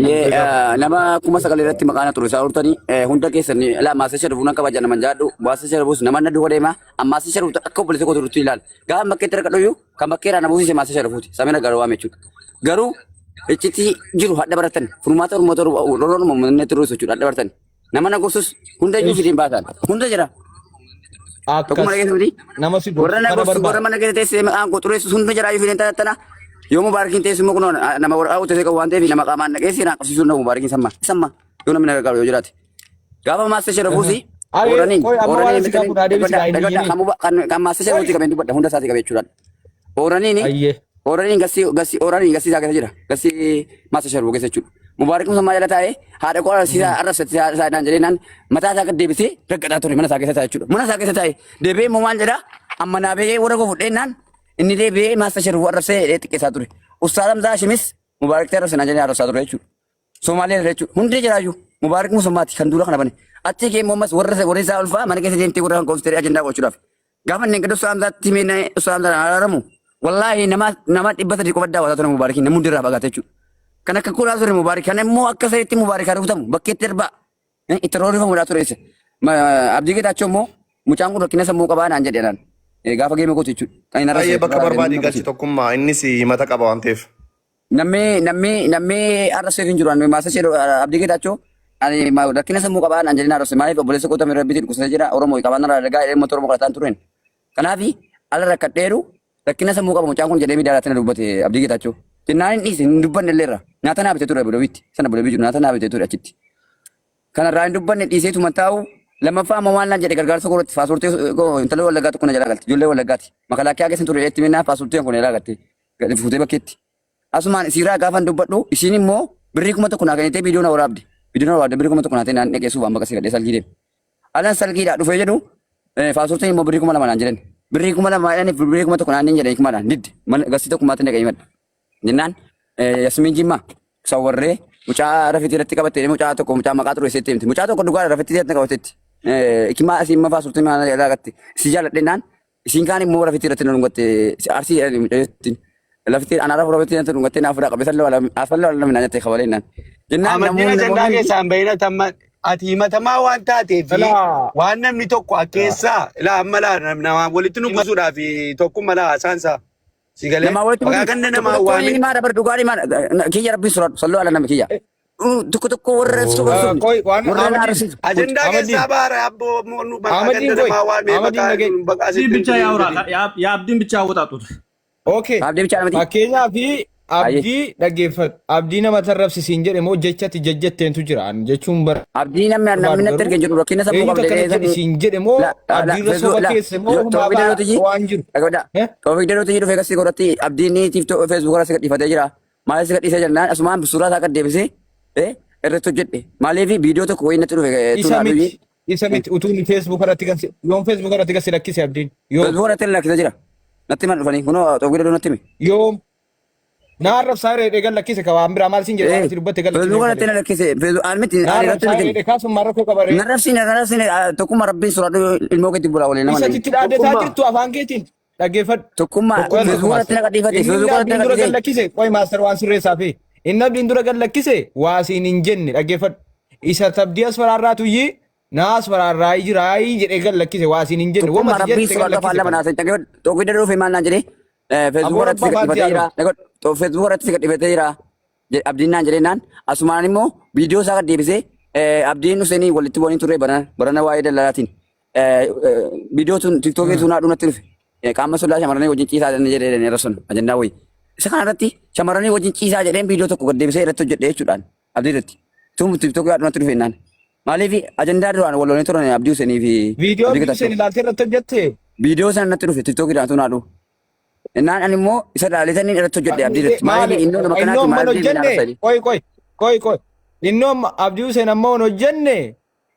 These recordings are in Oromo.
Nama 9,000 irratti maqaa na xureessaa turtanii hunda keessan laa maasii sharbuu nan kabaja naman jaadhu maasii sharbuus nama na duuba deema ammaasii sharbuu akka obboleessa koo turutti ilaala gaafa bakkeetti rakkadhu iyyuu kan bakkeerraa na buusise maasii sharbuuti samina garuu waame jechuudha garuu iccitii jiru hadha baratan furmaata uummata roorroon uummanni xureessu jechuudha hadha baratan nama na gorsus hunda iyyuu fideen baasan hunda jira tokkummaa Akkas dhageessa miti nama si warra gorsu na kana gorsu warra barbaada. mana keessa teessee maqaan koo xureessu hunda jira iyyuu fideen tana yoo mubaarakiin teessu immoo kunoo nama warra teessee qabu waan ta'eef nama qaamaan dhaqeessi naa qabsiisuu nama mubaarakiin samma samma yoo namni na gargaaru yoo jiraate. Gaafa maasta sharafuusi Aye, ooraniin qoy amma waan ooraniin si qabu naa deebisi gaa inni iyyini. kan maasta sharafuuti qabeen dubbadha hunda isaatii qabee jechuudha. Ooraniin Ayyee. Ooraniin gassi gassi ooraniin gassi isaa keessa jira. Gassi maasta sharafuu keessa jechuudha. Mubaarak Musammaa jala taa'ee haadha koo arrabsiisaa arrabsatti isaa naan jedhee naan mataa isaa gad deebisee raggataa ture mana isaa keessa taa'e jechuudha. Mana isaa keessa taa'e deebi'ee immoo maal jedhaa amma naa ba'ee warra koo fudhee naan inni deebi'ee maasta sharafuu arrabsee jedhee xiqqeessaa ture. Ustaaz Hamzaa Hashimis Mubaarak ta'e arrabse naan jedhee arrabsaa ture jechuudha. Somaalee irra jechuudha. Hundee jiraayyuu Mubaarak Musammaati kan duula kana bane. Achi kee immoo ammas warra warra isaa ulfaa mana keessa deemtee warra kan koomfitee ajandaa gochuudhaaf. Gaafa inni gadi Ustaaz Hamzaatti mee Ustaaz Hamzaan araaramu wallaahi nama nama 300 qofa daawwataa ture Mubaarakiin namni hundi irraa fagaate jechuudha. Kan akka kuulaa ture Mubaarak kan immoo akka sanitti Mubaarak haa rukutamu bakkeetti darbaa itti roorrifamuudhaa ture isa. Abdii Geetaachoo immoo mucaan kun rakkina sammuu qabaa naan jedhe naan. Gaafa geema kooti jechuudha. Kan hin Baay'ee arrabsine bakka barbaade galchi tokkummaa innis himata qaba waan ta'eef. Namni namni namni arrabseef hin jiru. Ani maasa jedhu Abdii Geetaachoo ani rakkina sammuu qabaa naan jedhee na arrabse. Maaliif obboleessa koo tamee rabbiitiin dhukkubsatee jira Oromoo qabaan irraa dhagaa jedhee uummata Oromoo kadhataan tureen. Kanaaf ala rakkadheeru rakkina sammuu qaba mucaan kun jedhee miidiyaa irratti na dubbate Abdii Geetaachoo. Jennaan hin dhiise hin dubbanne illee irra. Nyaata naa bitee ture Abudabiitti. Sana Abudabii jiru nyaata naa bitee ture achitti. Kanarraa hin dubbanne dhiiseetuma taa'u lammaffaa amma maal naan jedhe gargaarsa koo irratti paaspoortii koo intala Wallaggaa tokko na jalaa galte ijoollee Wallaggaati. Makalaakiyaa keessa ture itti minnaa paaspoortiin kun na jalaa galte. Gadi fuutee bakkeetti. Asumaan isiirraa gaafan dubbadhu isiin immoo birrii 1000 naa kennitee viidiyoo na waraabde. Viidiyoo na waraabde birrii 1000 naa ta'e naan dhaqee suufaan bakka si gadhee salgii deeme. Alan salgiidhaa dhufee jedhu paaspoortiin immoo birrii 2000 naan jedhan. Birrii 2000 jedhaniif birrii 1000 naan hin jedhan kumadhaan didde. Mana gasii tokkummaatti dhaqee himadha. Jennaan Yasmiin Jimmaa sawwarree mucaa rafitii irratti qabattee mucaa tokko mucaa maqaa xureesseetti himte. Mucaa tokko dhugaa rafitii irratti qabateetti. Ikimaa asii immoo paaspoortii maal irraa si jaalladhe naan Isiin kaan immoo rafitii irratti na dhungatte arsii jedhani mucayyottiin. Lafti anaa rafu rafitii irratti dhungatte naa fuudhaa qabe salloo ala salloo ala namni nyatte kabalee naan. Jennaan Ahmaddiin namoonni ajandaa namoonni keessaa hin bahin ati amma ati himatamaa waan taateef Ilaa. waan namni tokko akkeessaa ilaa amma laa nama walitti nu buusuudhaaf tokkumma laa haasaan si galee namaa walitti maqaa buusu ganda tokko namaa tokko waamin ni maadha bar dhugaa ni maadha kiyya rabbiin soraadhu salloo ala nama kiyya. Tokko tokko warra sobsu Qoy waan warra na Ahmadiin arsisu. ajandaa Ahmadiin keessaa baara abboo nu maqaa Ahmadiin ganda qoy namaa waamee Ahmadiin maqaa dhaga'i. maqaa Abdiin sitti ብቻ hin ያውራ jedhin. የአብዲን ብቻ አወጣጡት። Okay. Abdii bichaa namati. Fakkeenyaaf Ayyee. abdii dhaggeeffadhu. Abdii nama tarrabsisiin jedhe moo jechatti jejjetteentu jira. Ani jechuun Abdii namni barbaadu namni natti garuu erge hin jiru rakkina sammuu eenyutu qabda akkana jedhee jedhe siin jedhe moo La la abdiirra Facebook soba la keesse moo Toofiq humaa Darootiji waan jiru. dhagadha. Eh? Toofiq Darootiji dhufee kasii godhatti abdiin ni tiifto Facebook irra si gadhiifatee jira. Maaliif si gadhiisee jennaan asumaan suuraa isaa gad deebisee irratti hojjedhe. Maaliif viidiyoo tokko wayii natti dhufe Isa tuunaa miti. dhuyii. Isa miti utuu inni Facebook irratti kan yoom Facebook irratti kan si lakkise abdiin yoom Facebook irratti lakkisee jira. Natti himan dhufanii kunoo Toofiq Daroo natti hime. yoom naa arrabsaa reedhee gad lakkise ka waan biraa maal siin jedhe waan ati dubbatte gad Facebook lakkise irratti malee. na lakkise. Facebook aan miti Naa ani irratti arrabsaa miti. reedhee kaasummaa rakkoo qaba ree. Na rabsine na rabsine tokkummaa rabbiin soraadhu ilmoo keetti bulaa waliin nama Isa nami. sitti dhaadetaa Tokkummaa jirtu afaan keetiin dhaggeeffadhu. Tokkummaa Tokko tokko Facebook irratti master. na gadhiifate Inni Facebook inni irratti na abdiin dura gad gadhiise. lakkise qoy master waan sirreessaa fi inni abdiin dura gad lakkise waa siin hin jenne dhaggeeffadhu. Isa tabdii as faraarraa tuyyii naa as faraarraa jiraayii jedhee gad lakkise waa siin hin jenne Tokkummaa wama si rabbiin jette gad soraadhu afaan lakkise lama kana. naasee dhaggeeffadhu. Tokko iddoo dhufe maal naan jedhee Facebook Aboo irratti si rabba gadhiifatee faatti jira. yaadu. Facebook irratti si gadhiifatee jira. Abdiin naan jedhee naan asumaan immoo viidiyoo isaa gad deebisee Abdiin Huseenii walitti bu'anii turre barana barana waa'ee daldalaatiin. Viidiyoo tun tiktookii tun haadhu natti dhufe. Qaama sollaa shamarranii wajjin ciisaa jedhee jedhee irra sun ajandaa wayii. Isa kana irratti shamarranii wajjin ciisaa jedheen viidiyoo tokko gad deebisee irratti hojjedhe jechuudhaan abdii irratti. Tun tiktookii haadhu natti dhufe jennaan. Maaliif ajandaa duraan wal lolanii turan Abdii Huseenii fi Viidiyoo Abdii Abdii Huseen Getaachoo. ilaaltee irratti hojjette. Viidiyoo sana natti dhufe tiktookiidhaan tun haadhu. Innaan ani immoo isa ilaaleetanii irratti hojjedhe Abdii irratti. Maali Maaliif innoo nama innoo kanaati amma hin maaliif deebiin hojjenne arrabsanii. qoy qoy qoy qoy innoo amma Abdii Huseen amma hin hojjenne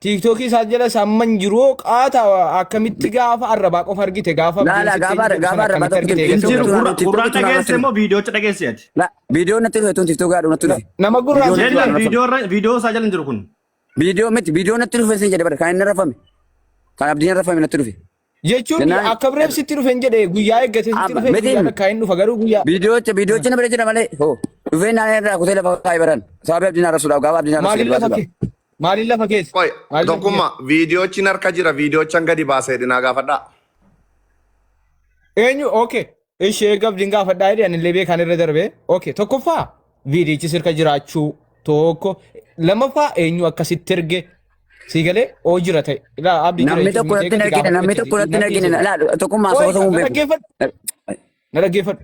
tiiktookii isaa jala isa amma hin jiru qaata akkamitti gaafa arrabaa qofa argite gaafa Laa Abdiin laa sitti gaafa hin jedhu gaafa sana arrabaa akkamitti tokko argite Hin eegatti jiru tiktookii hojjette. tun gurra haadhu gurraan tiktookii tun haadhu dhageesse natti immoo viidiyoocha dhageesse ati. dhufe. Laa viidiyoo natti dhufe tun tiktookii haadhu natti dhufe. Nama gurraan Viidiyoo sitti natti Yeellam dhufe arrabsa. viidiyoo irra viidiyoo isaa jala hin jiru kun. Viidiyoo miti viidiyoo natti dhufe sin jedhe bara kan inni rafame. Kan abdiin rafame natti dhufe. Jechuun Jennaan akka bireef sitti dhufe hin jedhe guyyaa eeggate sitti amma dhufe miti guyyaa takkaa hin dhufa garuu guyyaa. Viidiyoocha na bira jira malee hoo dhufee naan irraa kutee lafa kaa'ee baran sababii abdiin arrabsuudhaaf gaafa abdiin arrabsu gadi Maaliin lafa baasuudhaaf. kee? Maaliin lafa keessa? Qoy Maaliin lafa keessa? tokkummaa viidiyoochi harka jira viidiyoochan gadi baasee dhinaa gaafadhaa. Eenyu? Okay. Ishee eega abdiin gaafadhaa jedhe anillee beekaan irra darbe. Okay. Tokkoffaa viidiyichi sirka jiraachuu tokko. Lammaffaa eenyu akkasitti erge sii galee oo jira ta'e. Ilaa abdii jira Namni jechuun tokko miti natti hin eegatti argine namni gaafadhu tokko natti hin jechuudha. argine laa tokkummaa Qoy soba sobuun na beeku. dhaggeeffadhu. Na dhaggeeffadhu.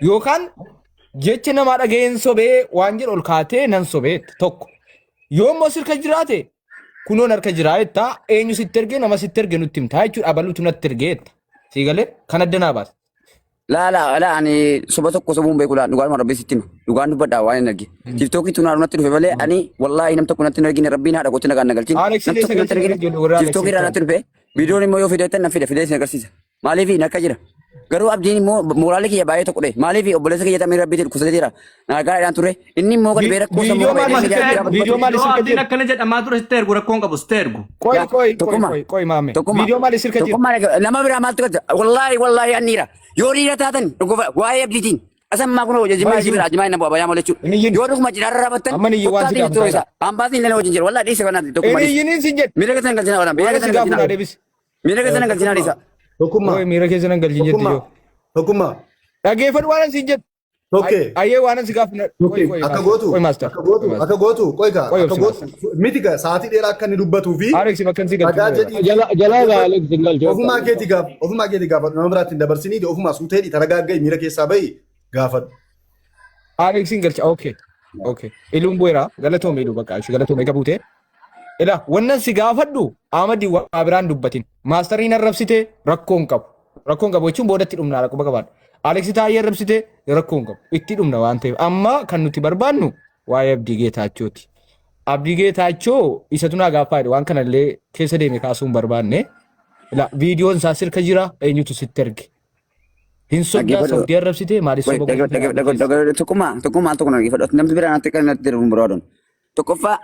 Yookaan jecha namaa dhaga'een sobee waan jedhu ol kaatee nan sobee tokko. Yoo immoo sirka jiraate kunoon harka jiraa jettaa eenyu sitti ergee nama sitti erge nutti himtaa jechuudha abaluutu natti ergee jetta. Sii galee kan adda naa baasa. Laa laa laa ani soba tokko sobuun beeku laa dhugaan rabbii sitti hima dhugaan dubbadhaa waan hin argine. Tiiktookii tun natti dhufe malee ani wallaahi nam tokko natti hin argine rabbiin haadha kootti nagaan na galchin Alex nam illee tokko natti hin sagal argine ijoollee warra Alex tiiktookii irraa natti dhufe viidiyoon immoo yoo fideettan nan fida fidee isin agarsiisa. Maaliif hin akka jira. Garuu abdiin immoo moraalii kiyya baay'ee tokko dhe. Maaliif obboleessa kiyya tamii rabbiitiin dhukkubsatee jira. Nagaa dhaan ture. Inni immoo gadi ba'ee rakkoo sammuu Viidiyoo qaba maali jedhee sirka miidiyaa jira? gaafa Viidiyoo dubbatu. maali Yoo sirka abdiin jira? akkana jedhamaa ture sitti ergu rakkoon qabu sitti ergu. Qoy Yaa qoy qoy tokkummaa qoy qoy maame. tokkummaa Viidiyoo maali sirka jira? tokkummaa nama biraa maaltu galcha wallaahi wallaahi anniira yoo dhiira taatan dhugufa waa'ee abdiitiin asammaa kun hojii jimaa Maal jiru? jibira jimaa nama bayaa malee Inni jechuudha iyyin. yoo dhuguma jiraarra rabattan Amma ni iyyin waan si kottaatiin gaafa turuu taa'edha. isa ambaasiin illee wajjin jira wallaahi dhiise kanaati tokkummaa Inni dhiise iyyiniin sin jedhe. miira keessan galchinaa wala miira Waan si keessan gaafa naa galchinaa deebisi. miira keessan galchinaa dhiisa. Tokkummaa. Qoy miira keessa nan galchin jetti Tokkummaa. yoo. Tokkummaa. Dhaggeeffadhu waan sin jedhe. Tokkee. Ayyee waan si gaafa qoy Tokkee. qoy Akka master. gootu. Qoy master. Akka gootu. Qoy master. Akka gootu. Qoy kaa. Qoy Akka obsi gootu. master. Miti kaa sa'aatii dheeraa akka inni dubbatuu fi Alex bakka si galchu ragaa jira. jedhii Jala jala Alex hin galchu. ofumaa keetii gaaf ofumaa keetii gaafadhu nama biraatti hin dabarsinii ofumaa suutee dhi taragaagga'i miira keessaa bahi gaafadhu. Alex hin galcha. Okay. Okay. Iluun bu'eera. Galatoome iluu bakka ishee galatoome eega buute. Ila wannan si gaafadhu Ahmadi waa biraan dubbatin. Maastariin arrabsite rakkoo hin qabu. Rakkoo hin qabu jechuun boodatti dhumna rakkoo qabaadha. Alex Taayyee arrabsite rakkoo hin qabu. Itti dhumna waan ta'eef. Amma kan nuti barbaannu waa'ee Abdii Geetaachooti. Abdii Geetaachoo isatu naa gaaffaadha waan kanallee keessa deeme kaasuu hin barbaanne. Ila viidiyoon isaa sirka jira eenyutu sitti erge. Hin sobdaa Dhaggeeffadhu. sobdee arrabsite maaliif Wait, soba gootee dhaggeeffadhu arrabsite? tokkummaa tokkummaa tokko dhaggeeffadhu namni biraa natti kan natti darbu hin barbaadu. Tokkoffaa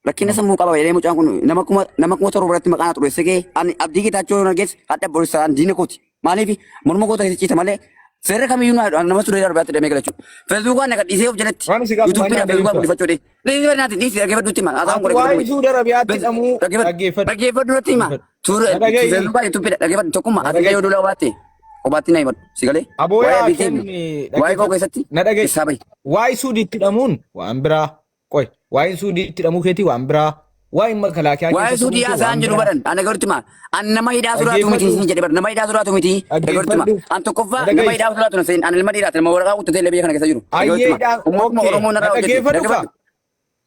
rakkina sammuu qaba jedhee mucaan kun nama 7,000 biratti maqaa na xureesse ga'e ani Abdii Geetaachoo yoon argees hadha borisaan diina kooti. Maaliif morma koota keessa ciisa malee seerri kamiyyuu nama suudee darbaatti damee galachuu. Feesbuukaan na gadhiisee of jalatti Waan si gaafa yuutuubiidhaan maal feesbuukaan deebifta? guddifachuu dhee. Dhiisii barnaati dhiisii dhaggeeffadhuutti hima. Haasaan Ati kun waa'ee dhaggeeffadhu. Suudi Arabiyaatti hidhamuu dhaggeeffadhu. Dhaggeeffadhu irratti hima. Na dhaga'i. Feesbuukaan yuutuubiidha dhaggeeffadhu tokkummaa Na ati illee dhaga'i. yoo duula obaatte obaatti na himadhu si galee. Waa'ee Abooyaa Abdii kenni waa'ee koo dhaggeeffadhu. keessatti Na dhaga'i. keessaa bahi. Waa'ee Suudiitti hidhamuun waan biraa. Qoy waa'een Suudiitti hidhamuu keetii waan biraa. Waa'een makalaakiyaa Waa'ee keessa suudii turuu kee haasa'an waan jedhu biraa. baran ana garuutti ma an nama hidhaa sodaatu miti Dhaggeeffadhu. isin jedhe bara nama hidhaa sodaatu miti garuutti ma Dhaggeeffadhu. an tokkoffaa Na nama dhaga'i. hidhaa sodaatu na seen an ilma dhiiraati nama waraqaa guuttatee illee biyya kana keessa jiru Ayyee garuutti ma hidhaa. ummatuma Okay. Oromoo Na narraa hojjete dhaggeeffadhu kaa.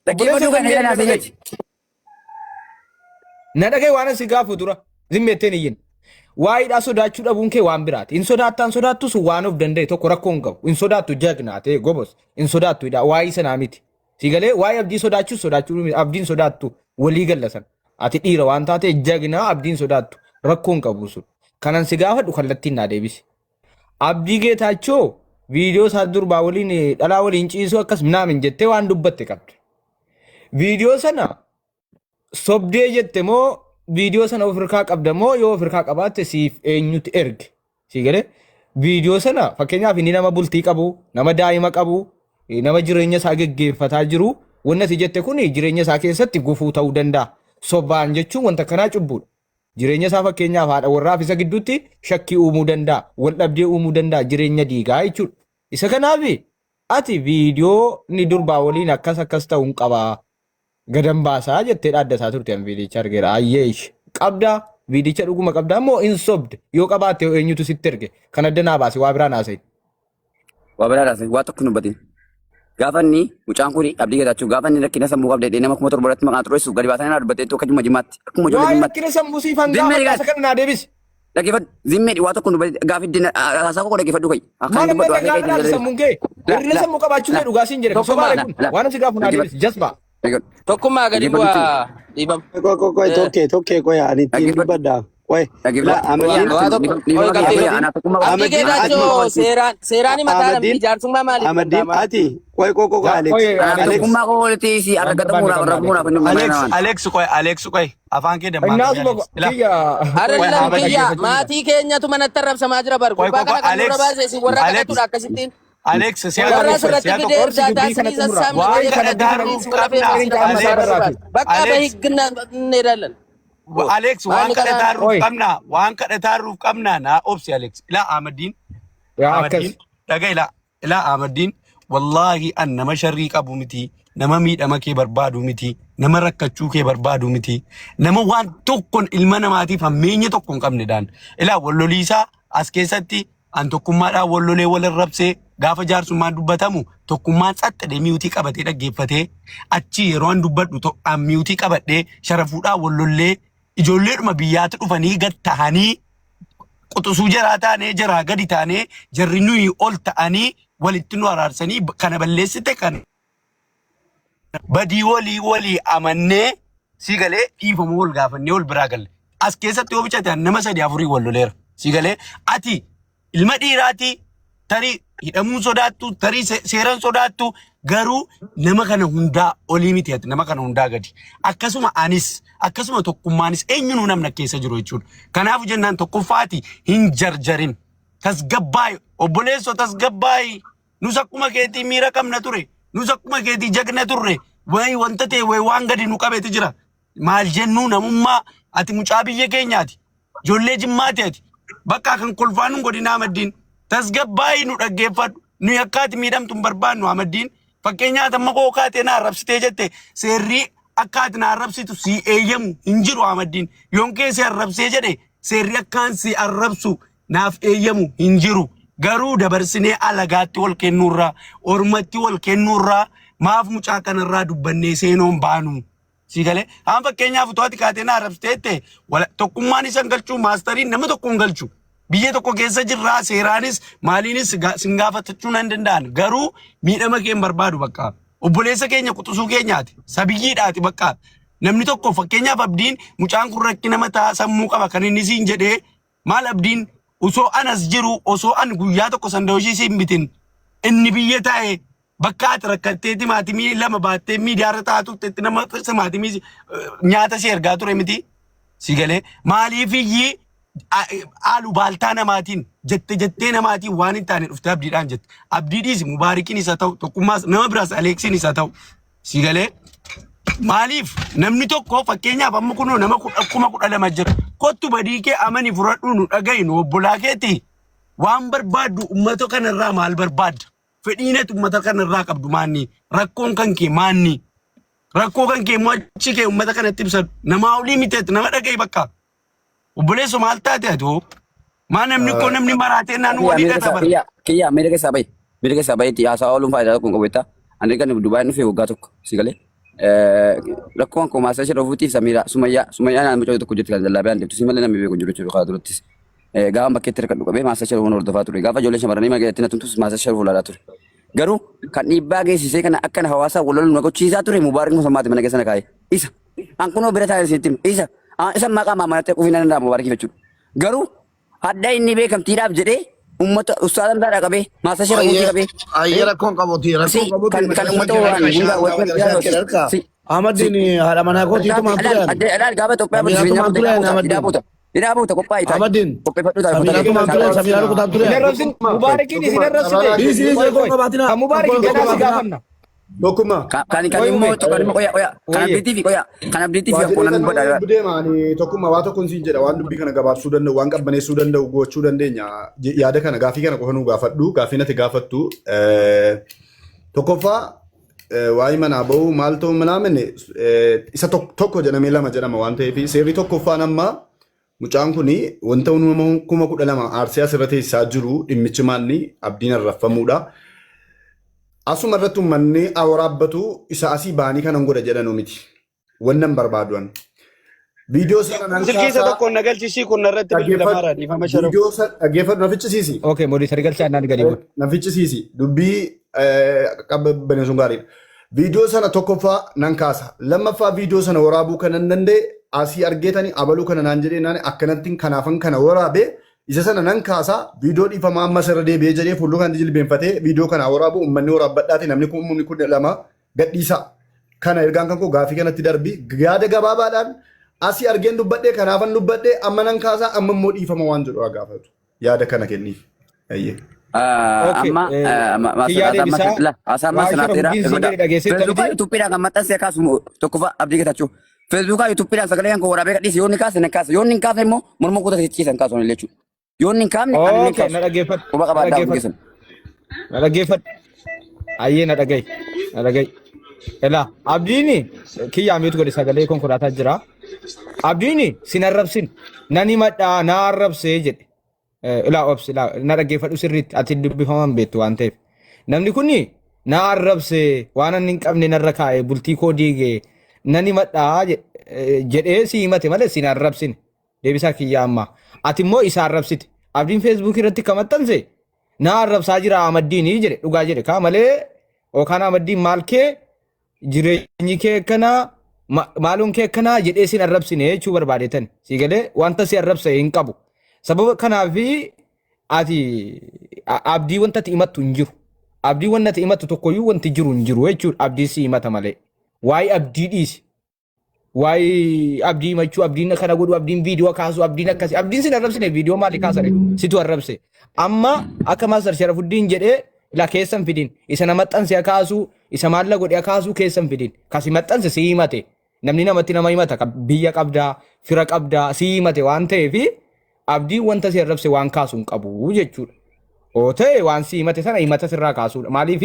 dhaggeeffadhu Obboleessa kan kan jedhan na haasa'e dhaga'i. jechi. Na dhaga'i waan si gaafu dura. Zimmeetteen iyyin. Waa'eedhaa sodaachuu dhabuun kee waan biraati. Hin sodaattaan sodaattus waan of danda'e tokko rakkoo hin qabu. Hin sodaattu jagnaa ta'e gobos. Hin sodaattu hidhaa. Waa'ee sanaa miti. Si galee waa'ee abdii sodaachuu sodaachuu miti. Abdiin sodaattu walii galla sana. Ati dhiira waan taate jagnaa abdiin sodaattu rakkoo hin qabu sun. Kanan si gaafadhu kallattiin naa deebisi. Abdii Geetaachoo viidiyoo isaa durbaa waliin dhalaa waliin ciisuu akkas minaamin jettee waan dubbatte qabda. Viidiyoo sana sobdee jette moo viidiyoo sana of hirkaa qabda moo yoo of hirkaa qabaatte siif eenyutu erge? Si galee viidiyoo sana fakkeenyaaf inni nama bultii qabu, nama daa'ima qabu, nama jireenya isaa geggeeffataa jiru wanni ati jette kun jireenya isaa keessatti gufuu ta'uu danda'a. Sobaan jechuun wanta kanaa cubbuudha. Jireenya isaa fakkeenyaaf haadha warraaf isa gidduutti shakkii uumuu danda'a, wal dhabdee uumuu danda'a, jireenya diigaa jechuudha. Isa kanaaf ati viidiyoo inni durbaa waliin akkas akkas ta'uun qabaa. Gadan baasaa jettee dhaaddataa turte an viidicha argeera. Ayyee ishi. Qabdaa viidicha dhuguma qabdaa moo hin sobde yoo qabaatte eenyutu sitti erge kan adda naa baase waa biraa naasa'e. Waa biraa naasa'e waa tokko hin dubbatin. Gaafa inni mucaan kun Abdii Geetaachoo gaafa inni rakkina sammuu qabda jedhee nama 7,000 irratti maqaa xureessu gadi baasanii naa dubbattee akka jimmaatti akkuma ijoollee Waa'ee jimmaatti. rakkina sammuu siif hangaa Zimmee fakkaata kana naa deebisi. Dhaggeeffadhu. Zimmee waa tokko nu gaafi haasaa koo dhaggeeffadhu kai. Akka Maal inni amma dubbadhu haasee dhagaa kai dhagaa sammuun kee? Hir'ina sammuu qabaachuu kee dhugaa siin jedhe. Tokkummaa Sobaale kun waan si gaafu naa deebisi jasbaa. Tokkummaa gadi bu'aa dhiibama. Qoy qoy qoy tokkee tokkee qoy ani ittiin Dhaggeeffadhu. dubbadha. Qoy. Laa Ahmadiin Waa tokko qoy qabxii Abdii Ahmadiin ati Geetaachoo seeraan seeraan himataa namni Ahmadiin jaarsummaa maaliif Ahmadiin danda'ama? ati qoy qoy qoy Alex Qoy Alex Tokkummaa koo walitti si Waan barbaanne argatamuudhaaf qabna Alex. rafuudhaaf inni Alex namaan. Alex qoy Alex qoy afaan kee dammaa qabi Innaasuma Alex. Ilaa kiyya qoy Arallam Ahmadiin kiyya dhaggeeffachuu jira. maatii keenyatu manatti arrabsamaa jira bar qoy gurbaa qoy qoy kana kan nurra Alex baase isin warra Alex kadhatudha akkasittiin. Alex si'a Warra tokko qoy asirratti si'a fidee tokko Obsi እርዳታ dubbii kana ስኒ xumura. ሰሳም waan Waa'ee ነገር kana kadhataa dubbii ruuf የለም warra qabna feemaa kana qaama Alex isaa barraati. በቃ Alex በህግ እንሄዳለን። Alex waan Maali kadhataa kanaan ruuf Oi qabna waan kadhataa ruuf qabna naa obsi Alex ilaa Ahmadiin yaa akkas. Ahmadiin dhaga ilaa ilaa Ahmadiin wallaahi an nama sharrii qabu miti nama miidhama kee barbaadu miti nama rakkachuu kee barbaadu miti nama waan tokkoon ilma namaatiif hammeenya tokko hin qabne dhaan ilaa walloliisaa as keessatti an tokkummaadhaan wallolee wal arrabsee gaafa jaarsummaan dubbatamu tokkummaan tsaxxadhee miutii qabatee dhaggeeffatee achi yeroo an dubbadhu an miutii qabadhee sharafuudhaan wallollee ijoolleedhuma biyyaatti dhufanii gad tahanii quxisuu jaraa taanee jaraa gadi taanee jarri nuyi ol ta'anii walitti nu araarsanii kana balleessite kana badii walii walii amannee si galee dhiifama wal gaafannee wal biraa galle. As keessatti yoo bicate an nama sadii afurii wal loleera. Si galee ati ilma dhiiraati tarii hidhamuu sodaattu tarii seeran sodaattu garuu nama kana hundaa olii miti ati nama kana hundaa gadi. Akkasuma anis akkasuma tokkummaanis eenyunuu namna keessa jiru jechuudha. Kanaaf jennaan tokkoffaati hin jarjarin. Tasgabbaayi obboleessoo tasgabbaayi. Nus akkuma keetii miira qabna ture. Nus akkuma keetii jagna turre. Wayi wanta ta'e wayi waan gadi nu qabeeti jira. Maal jennuu namummaa ati mucaa biyya keenyaati. Ijoollee jimmaati ati. Bakka kan kolfaan nu godina Ahmaddiin. Tasgabbaayi nu dhaggeeffadhu. Nuyi akka ati miidhamtu hin barbaannu Ahmaddiin. Fakkeenyaaf amma koo kaatee na arrabsitee jette seerri akka ati na arrabsitu si eeyyamu hin jiru Ahmaddiin. Yoon kee si arrabsee jedhe seerri akkaan si arrabsu naaf eeyyamu hin jiru. Garuu dabarsinee alagaatti wal kennuurraa ormatti wal kennuurraa maaf mucaa kanarraa dubbannee seenoon baanu. Si galee haan fakkeenyaaf utuu ati kaatee na arrabsiteette tokkummaan isa hin galchuu maastariin nama tokko hin galchu. Biyya tokko keessa jirraa seeraanis maaliinis sin gaafatachuu nan danda'an garuu miidhama kee hin barbaadu bakka. Obboleessa keenya quxisuu keenyaati. Sabiyyiidhaati bakka. Namni tokko fakkeenyaaf abdiin mucaan kun rakkina mataa sammuu qaba kan inni siin jedhee maal abdiin osoo anas jiru osoo an guyyaa tokko sandaawishii siin bitin inni biyya taa'e bakka ati rakkattee timaatimii lama baattee miidiyaarra taa'aa turtetti nama timaatimii nyaata si ergaa ture miti. Si galee maaliif iyyii aalubaaltaa namaatiin jette jettee namaatiin waan hin taane dhuftee abdiidhaan jette. Abdii dhiisi mubaarikiin isa ta'u tokkummaas nama biraas Aleeksiin isa ta'u. Si galee maaliif namni tokko fakkeenyaaf amma kunoo nama 12,000 jira. Kottu badii kee amani fudhadhu nu dhagahi nu obbolaa keeti. Waan barbaaddu uummata kanarraa maal barbaadda? Fedhiin ati uummata kanarraa qabdu maanni? Rakkoon kan kee maanni? Rakkoo kan kee immoo achi kee uummata kanatti ibsadhu. Namaa olii miti ati nama dhagahi bakka. Obboleesso maal taate ati hoo? Maa namni koo namni maraatee naan Kiyya walii miira dhata keessaa bara. kiyya kiyya miira keessaa bahi. Miira keessaa bahiitti haasaa ooluun faayidaa tokko hin qabu jettaa. Ani kan Dubaay dhufe waggaa tokko si galee. Rakkoon koo maasaa ishee dhofuutiif Samiira Sumayyaa Sumayyaa naan mucaa tokko jirti kan jallaabee deemtu si malee namni beeku hin jiru jechuudha karaa durattis. Gaafa bakkeetti hirkadhu qabee maasaa ishee dhofuun hordofaa ture. Gaafa ijoolleen shamarranii magaalattii na tumtus maasaa ishee dhofuun ilaalaa ture. Garuu kan dhiibbaa geessisee kana akkana hawaasaa wal lolu na gochiisaa ture Mubaarak Musammaati mana keessa na kaa'e. Isa an kunoo bira taa'ee isinitti hima. Isa isa maqaa maamanatti quufin nan danda'a Mubaarakiif jechuudha. Garuu hadda inni beekamtiidhaaf jedhee uummata ustaazan taadhaa qabee maasaa ishee rakkootii qabee Ayyee rakkoon qabuuti si rakkoon qabuuti kan kan macarashaa uummata kee waan harka hunda ishaa wal macarashaa kee harka. si si Ahmadiin haadha manaa kootiitu maan ture ani. Adda gaafa Itoophiyaa bulchu Samiiraatu finfinnee maan buuta ture hidhaa ani buuta Ahmadiin. hidhaa buuta hidhaa buuta qophaa'ii taa'i Ahmadiin qopheeffadhu taa'i uffata Samiiraatu kee maan ture Samiiraa rukutaan ture Hin ani. arrabsin Mubaarakiin isin arrabsite. Dhiisi dhiisi Qoy rakkoon qoy. qabaatinaa Kan Mubaarakiin rakkoon ganaa si qabaatinaa. gaafanna. Tokkummaa. Kan kan Qoy immoo ume. kan immoo qoya qoya kan Ooyye. abdiitii fi qoya kan abdiitii fi Waajjirri akkoo nan kan godha. hedduu deema ani tokkummaa waa tokkoon siin jedha waan dubbii kana gabaabsuu danda'u waan qabbaneessuu danda'u gochuu dandeenya yaada kana gaafii kana qofa nuu gaafadhu gaafii nati gaafattu tokkoffaa waa'ee manaa ba'uu maal ta'u minaamin isa tokko jedhamee lama jedhama waan ta'eef seerri tokkoffaan amma mucaan kun wanta nama 12,000 aarsee asirra teessisaa jiru dhimmichi maalni abdiin arraffamuudha. Asuma irratti uummanni awraabbatu isa asii ba'anii kanan godha jedhanu miti. Wannan barbaaduan. Viidiyoo sana nan Silkii isa kaasaa tokkoon na galchisii kun narratti bilbilamaara dhiifama sharafu. viidiyoo sana dhaggeeffadhu na ficcisiisi. Okay, moderator galchaa naan gadi bu'u. Na ficcisiisi. Dubbii qabbanee sun gaariidha. Viidiyoo sana tokkoffaa nan kaasa. Lammaffaa viidiyoo sana waraabuu kan nan danda'e Asii argeetani abaluu kana naan jedhee naan akkanattiin kanaafan kana waraabee isa sana nan kaasaa viidiyoo dhiifamaa ammas irra deebi'ee jedhee fuuldura kanatti jilbeenfatee viidiyoo kana waraabu uummanni waraabbadhaati namni kun uummanni kun lama gadhiisaa. Kana ergaan kan koo gaafii kanatti darbi yaada gabaabaadhaan asii argeen dubbadhee kanaafan dubbadhee amma nan kaasaa amma immoo dhiifama waan jedhu haa gaafatu. Yaada kana kenniif. Ayyee. Okay, Amma kiyyaa deebisaa. Amma Waa sanaateera. Sharafuddin siin jedhe dhageesseetta Feesbuukaa miti? yuutuubiidhaan kan maxxanse kaasu tokkoffaa Abdii Geetaachoo. Feesbuukaa yuutuubiidhaan sagalee kan waraabee gadhiise yoo inni kaase na kaase yoo inni hin kaafne immoo morma kutaa ciisan kaasu ani jechuudha. Yoo inni hin kaafne ani hin Okay, kaasu. na dhaggeeffadhu. Quba Na qabaadhaa hundi dhaggeeffadhu. keessan. Na dhaggeeffadhu. Ayyee na dhaga'i. Na dhaga'i. Elaa Abdiini kiyyaa miitu godhe sagalee konkolaataa jira. Abdiini sin arrabsin. Nan himadhaa na arrabsee jedhe. Ilaa obsi ilaa na dhaggeeffadhu sirriitti ati dubbifaman beektu waan ta'eef. Namni kun na arrabse waan inni hin qabne narra kaa'e bultii koo diige nan himadhaa jedhee si himate malee sin arrabsine. Deebisaa kiyyaa ammaa. Ati immoo isa arrabsite. Abdiin feesbuukii irratti kan maxxanse na arrabsaa jira Amaddiini jedhe dhugaa jedhe kaa malee yookaan Amaddiin maal kee jireenyi kee akkanaa maaloon kee akkanaa jedhee sin arrabsine jechuu barbaadeetan si galee wanta si arrabse hin qabu. Sababa kanaafi ati abdii wanta ati himattu hin jiru. Abdii wanta ati himattu tokkoyyuu wanti jiru hin jiru jechuudha abdii si himata malee. Waa'ee abdii dhiisi. Waa'ee abdii himachuu, abdiin kana godhu, abdiin viidiyoo kaasuu, abdiin akkasii. Abdiin sin arrabsine viidiyoo maali kaasare? Situ arrabse. Amma akka Maastar Sharafuddin jedhee ila keessan fidin. Isa na maxxanse kaasuu, isa maalla godhe kaasuu keessan fidin. Kasi maxxanse si himate. Namni namatti nama himata. Biyya qabdaa, fira qabdaa, si himate waan ta'eef abdiin wanta si arrabse waan kaasu hin qabu jechuudha. Oo ta'e waan si himate sana himata sirraa kaasuudha. Maaliif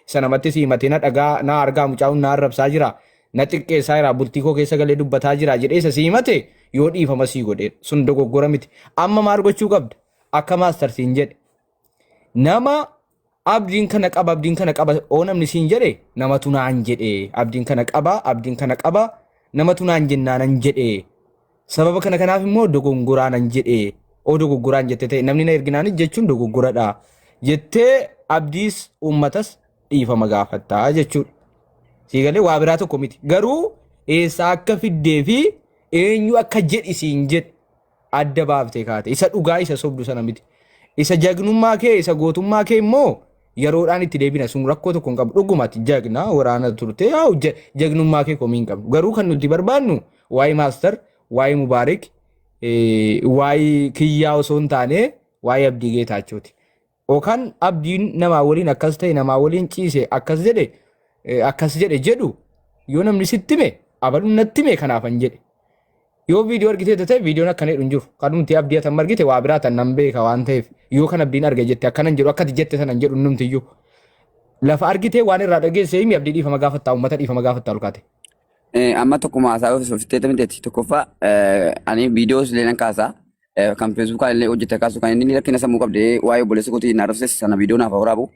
isa namatti si himate na dhagaa na argaa mucaan na arrabsaa jira na xiqqeessaa jira bultii koo keessa galee dubbataa jira jedhee isa si himate yoo dhiifama sii godhe sun dogoggora miti. Amma maal gochuu qabda? Akka maastar siin jedhe nama abdiin kana qaba abdiin kana qaba oo namni siin jedhe namatu naan jedhe abdiin kana qaba abdiin kana qaba namatu naan jennaanan jedhe sababa kana kanaaf immoo dogongoraanan jedhe oo dogoggoraan jette ta'e namni na erginaanis jechuun dogoggoradha jettee abdiis uummatas dhiifama gaafattaa jechuudha. Sii galee waa biraa tokko miti garuu eessaa akka fiddee fi eenyu akka jedhi siin jedhe adda baaftee kaate isa dhugaa isa sobdu sana miti. Isa jagnummaa kee isa gootummaa kee immoo yeroodhaan itti deebina sun rakkoo tokko hin qabu dhugumatti jagna waraana turte yaa jagnummaa kee komii hin qabnu garuu kan nuti barbaannu waa'ee maastar waa'ee mubaarik waa'ee kiyyaa osoo hin taane waa'ee abdii geetaachooti. Yookaan abdiin namaa waliin akkas ta'e namaa waliin ciise akkas jedhe akkas jedhe jedhu yoo namni sitti hime abaluun natti hime kanaafan jedhe. Yoo viidiyoo argitee ta'e viidiyoon akkana jedhu hin jiru. Kanumti abdii atan argite waa biraa tan nan beeka waan ta'eef yoo kan abdiin arge jette akkanan jedhu akkati jette sanan jedhu numtiyyuu. Lafa argitee waan irraa dhageesse himi abdii dhiifama gaafattaa uummata dhiifama gaafattaa ol kaate. Amma tokkuma haasaa ofiftee miteeti tokkoffaa ani viidiyoo illee nan kaasaa kan feesbuukaa illee hojjete kaasu kan inni rakkina sammuu qabdee waa'ee obboleessa kootii na arrabses sana viidiyoo naaf waraabu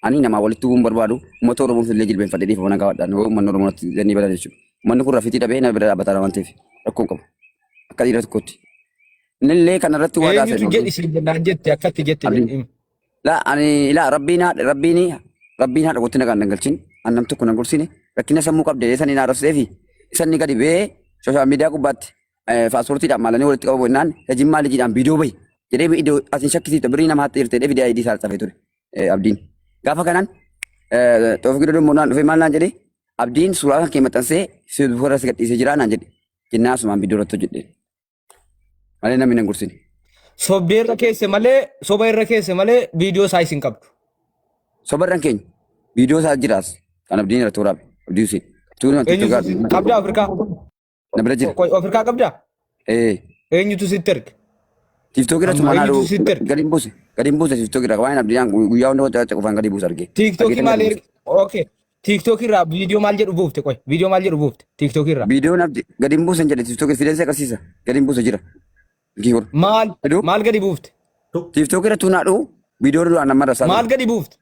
ani namaa walitti bu'uun barbaadu uummata Oromoof illee jilbeenfadhee dhiifama na gaafadha yoo uummanni Oromoo natti jennee badan jechuudha. Uummanni kun rafiitii dhabee na bira dhaabbataa waan ta'eef rakkoo hin qabu akka dhiira tokkootti. Innillee kanarratti waa Eenyutu daasee jedhi siin jennaan jette akkatti jette Abdiin. jedhi. La ani la rabbiin haadha rabbiin rabbiin haadha kootti nagaan dangalchin an nam tokko nan gorsine rakkina sammuu qabde sanii na arrabseefi isanni gadi ba'ee sooshaal miidiyaa gubbaatti paaspoortiidhaan maalanii walitti qabamu jennaan hejimmaa lijiidhaan viidiyoo bahi jedhee iddoo asiin shakkisiifte birrii nama haatti jirte jedhee viidiyoo ID isaa xafee ture abdiin. Gaafa kanaan Toofiq Dodoo naan dhufee maal naan jedhee abdiin suuraa kan kee maxxansee feesbuuk irra si gadhiisee jira naan jedhe jennaan asumaan viidiyoo irratti hojjedhe malee namni nan gorsine. Sobdee irra keesse malee soba irra keesse malee viidiyoo isaa isin qabdu. Soba irra hin keenye viidiyoo isaa jiraas kan abdiin irratti waraabe abdii Hussein. Tuunii wanti Eenyutu qabda Afrikaa? Na bira jira. Qoy Afrikaa qabdaa? Ee. Eenyutu sitti erge? TikTok irra Amma tumaan eenyutu haadhu sitti erge? gadi hin buuse. Gadi hin buuse TikTok irra waan abdiidhaan guyyaa hunda wanta qofaan gadi buuse arge. TikTokii Argeetan maal gadi erge? Okay. TikTok irraa viidiyoo maal jedhu buufte qoy? Viidiyoo maal jedhu buufte? TikTok irraa. Viidiyoon abdi gadi hin buusen jedhe TikTok fideensa agarsiisa. Gadi hin buuse jira. Giihor. Maal? Heduu. Maal gadi buufte? TikTok irra tuun haadhu viidiyoo duraan nama rasaa. Maal gadi buufte?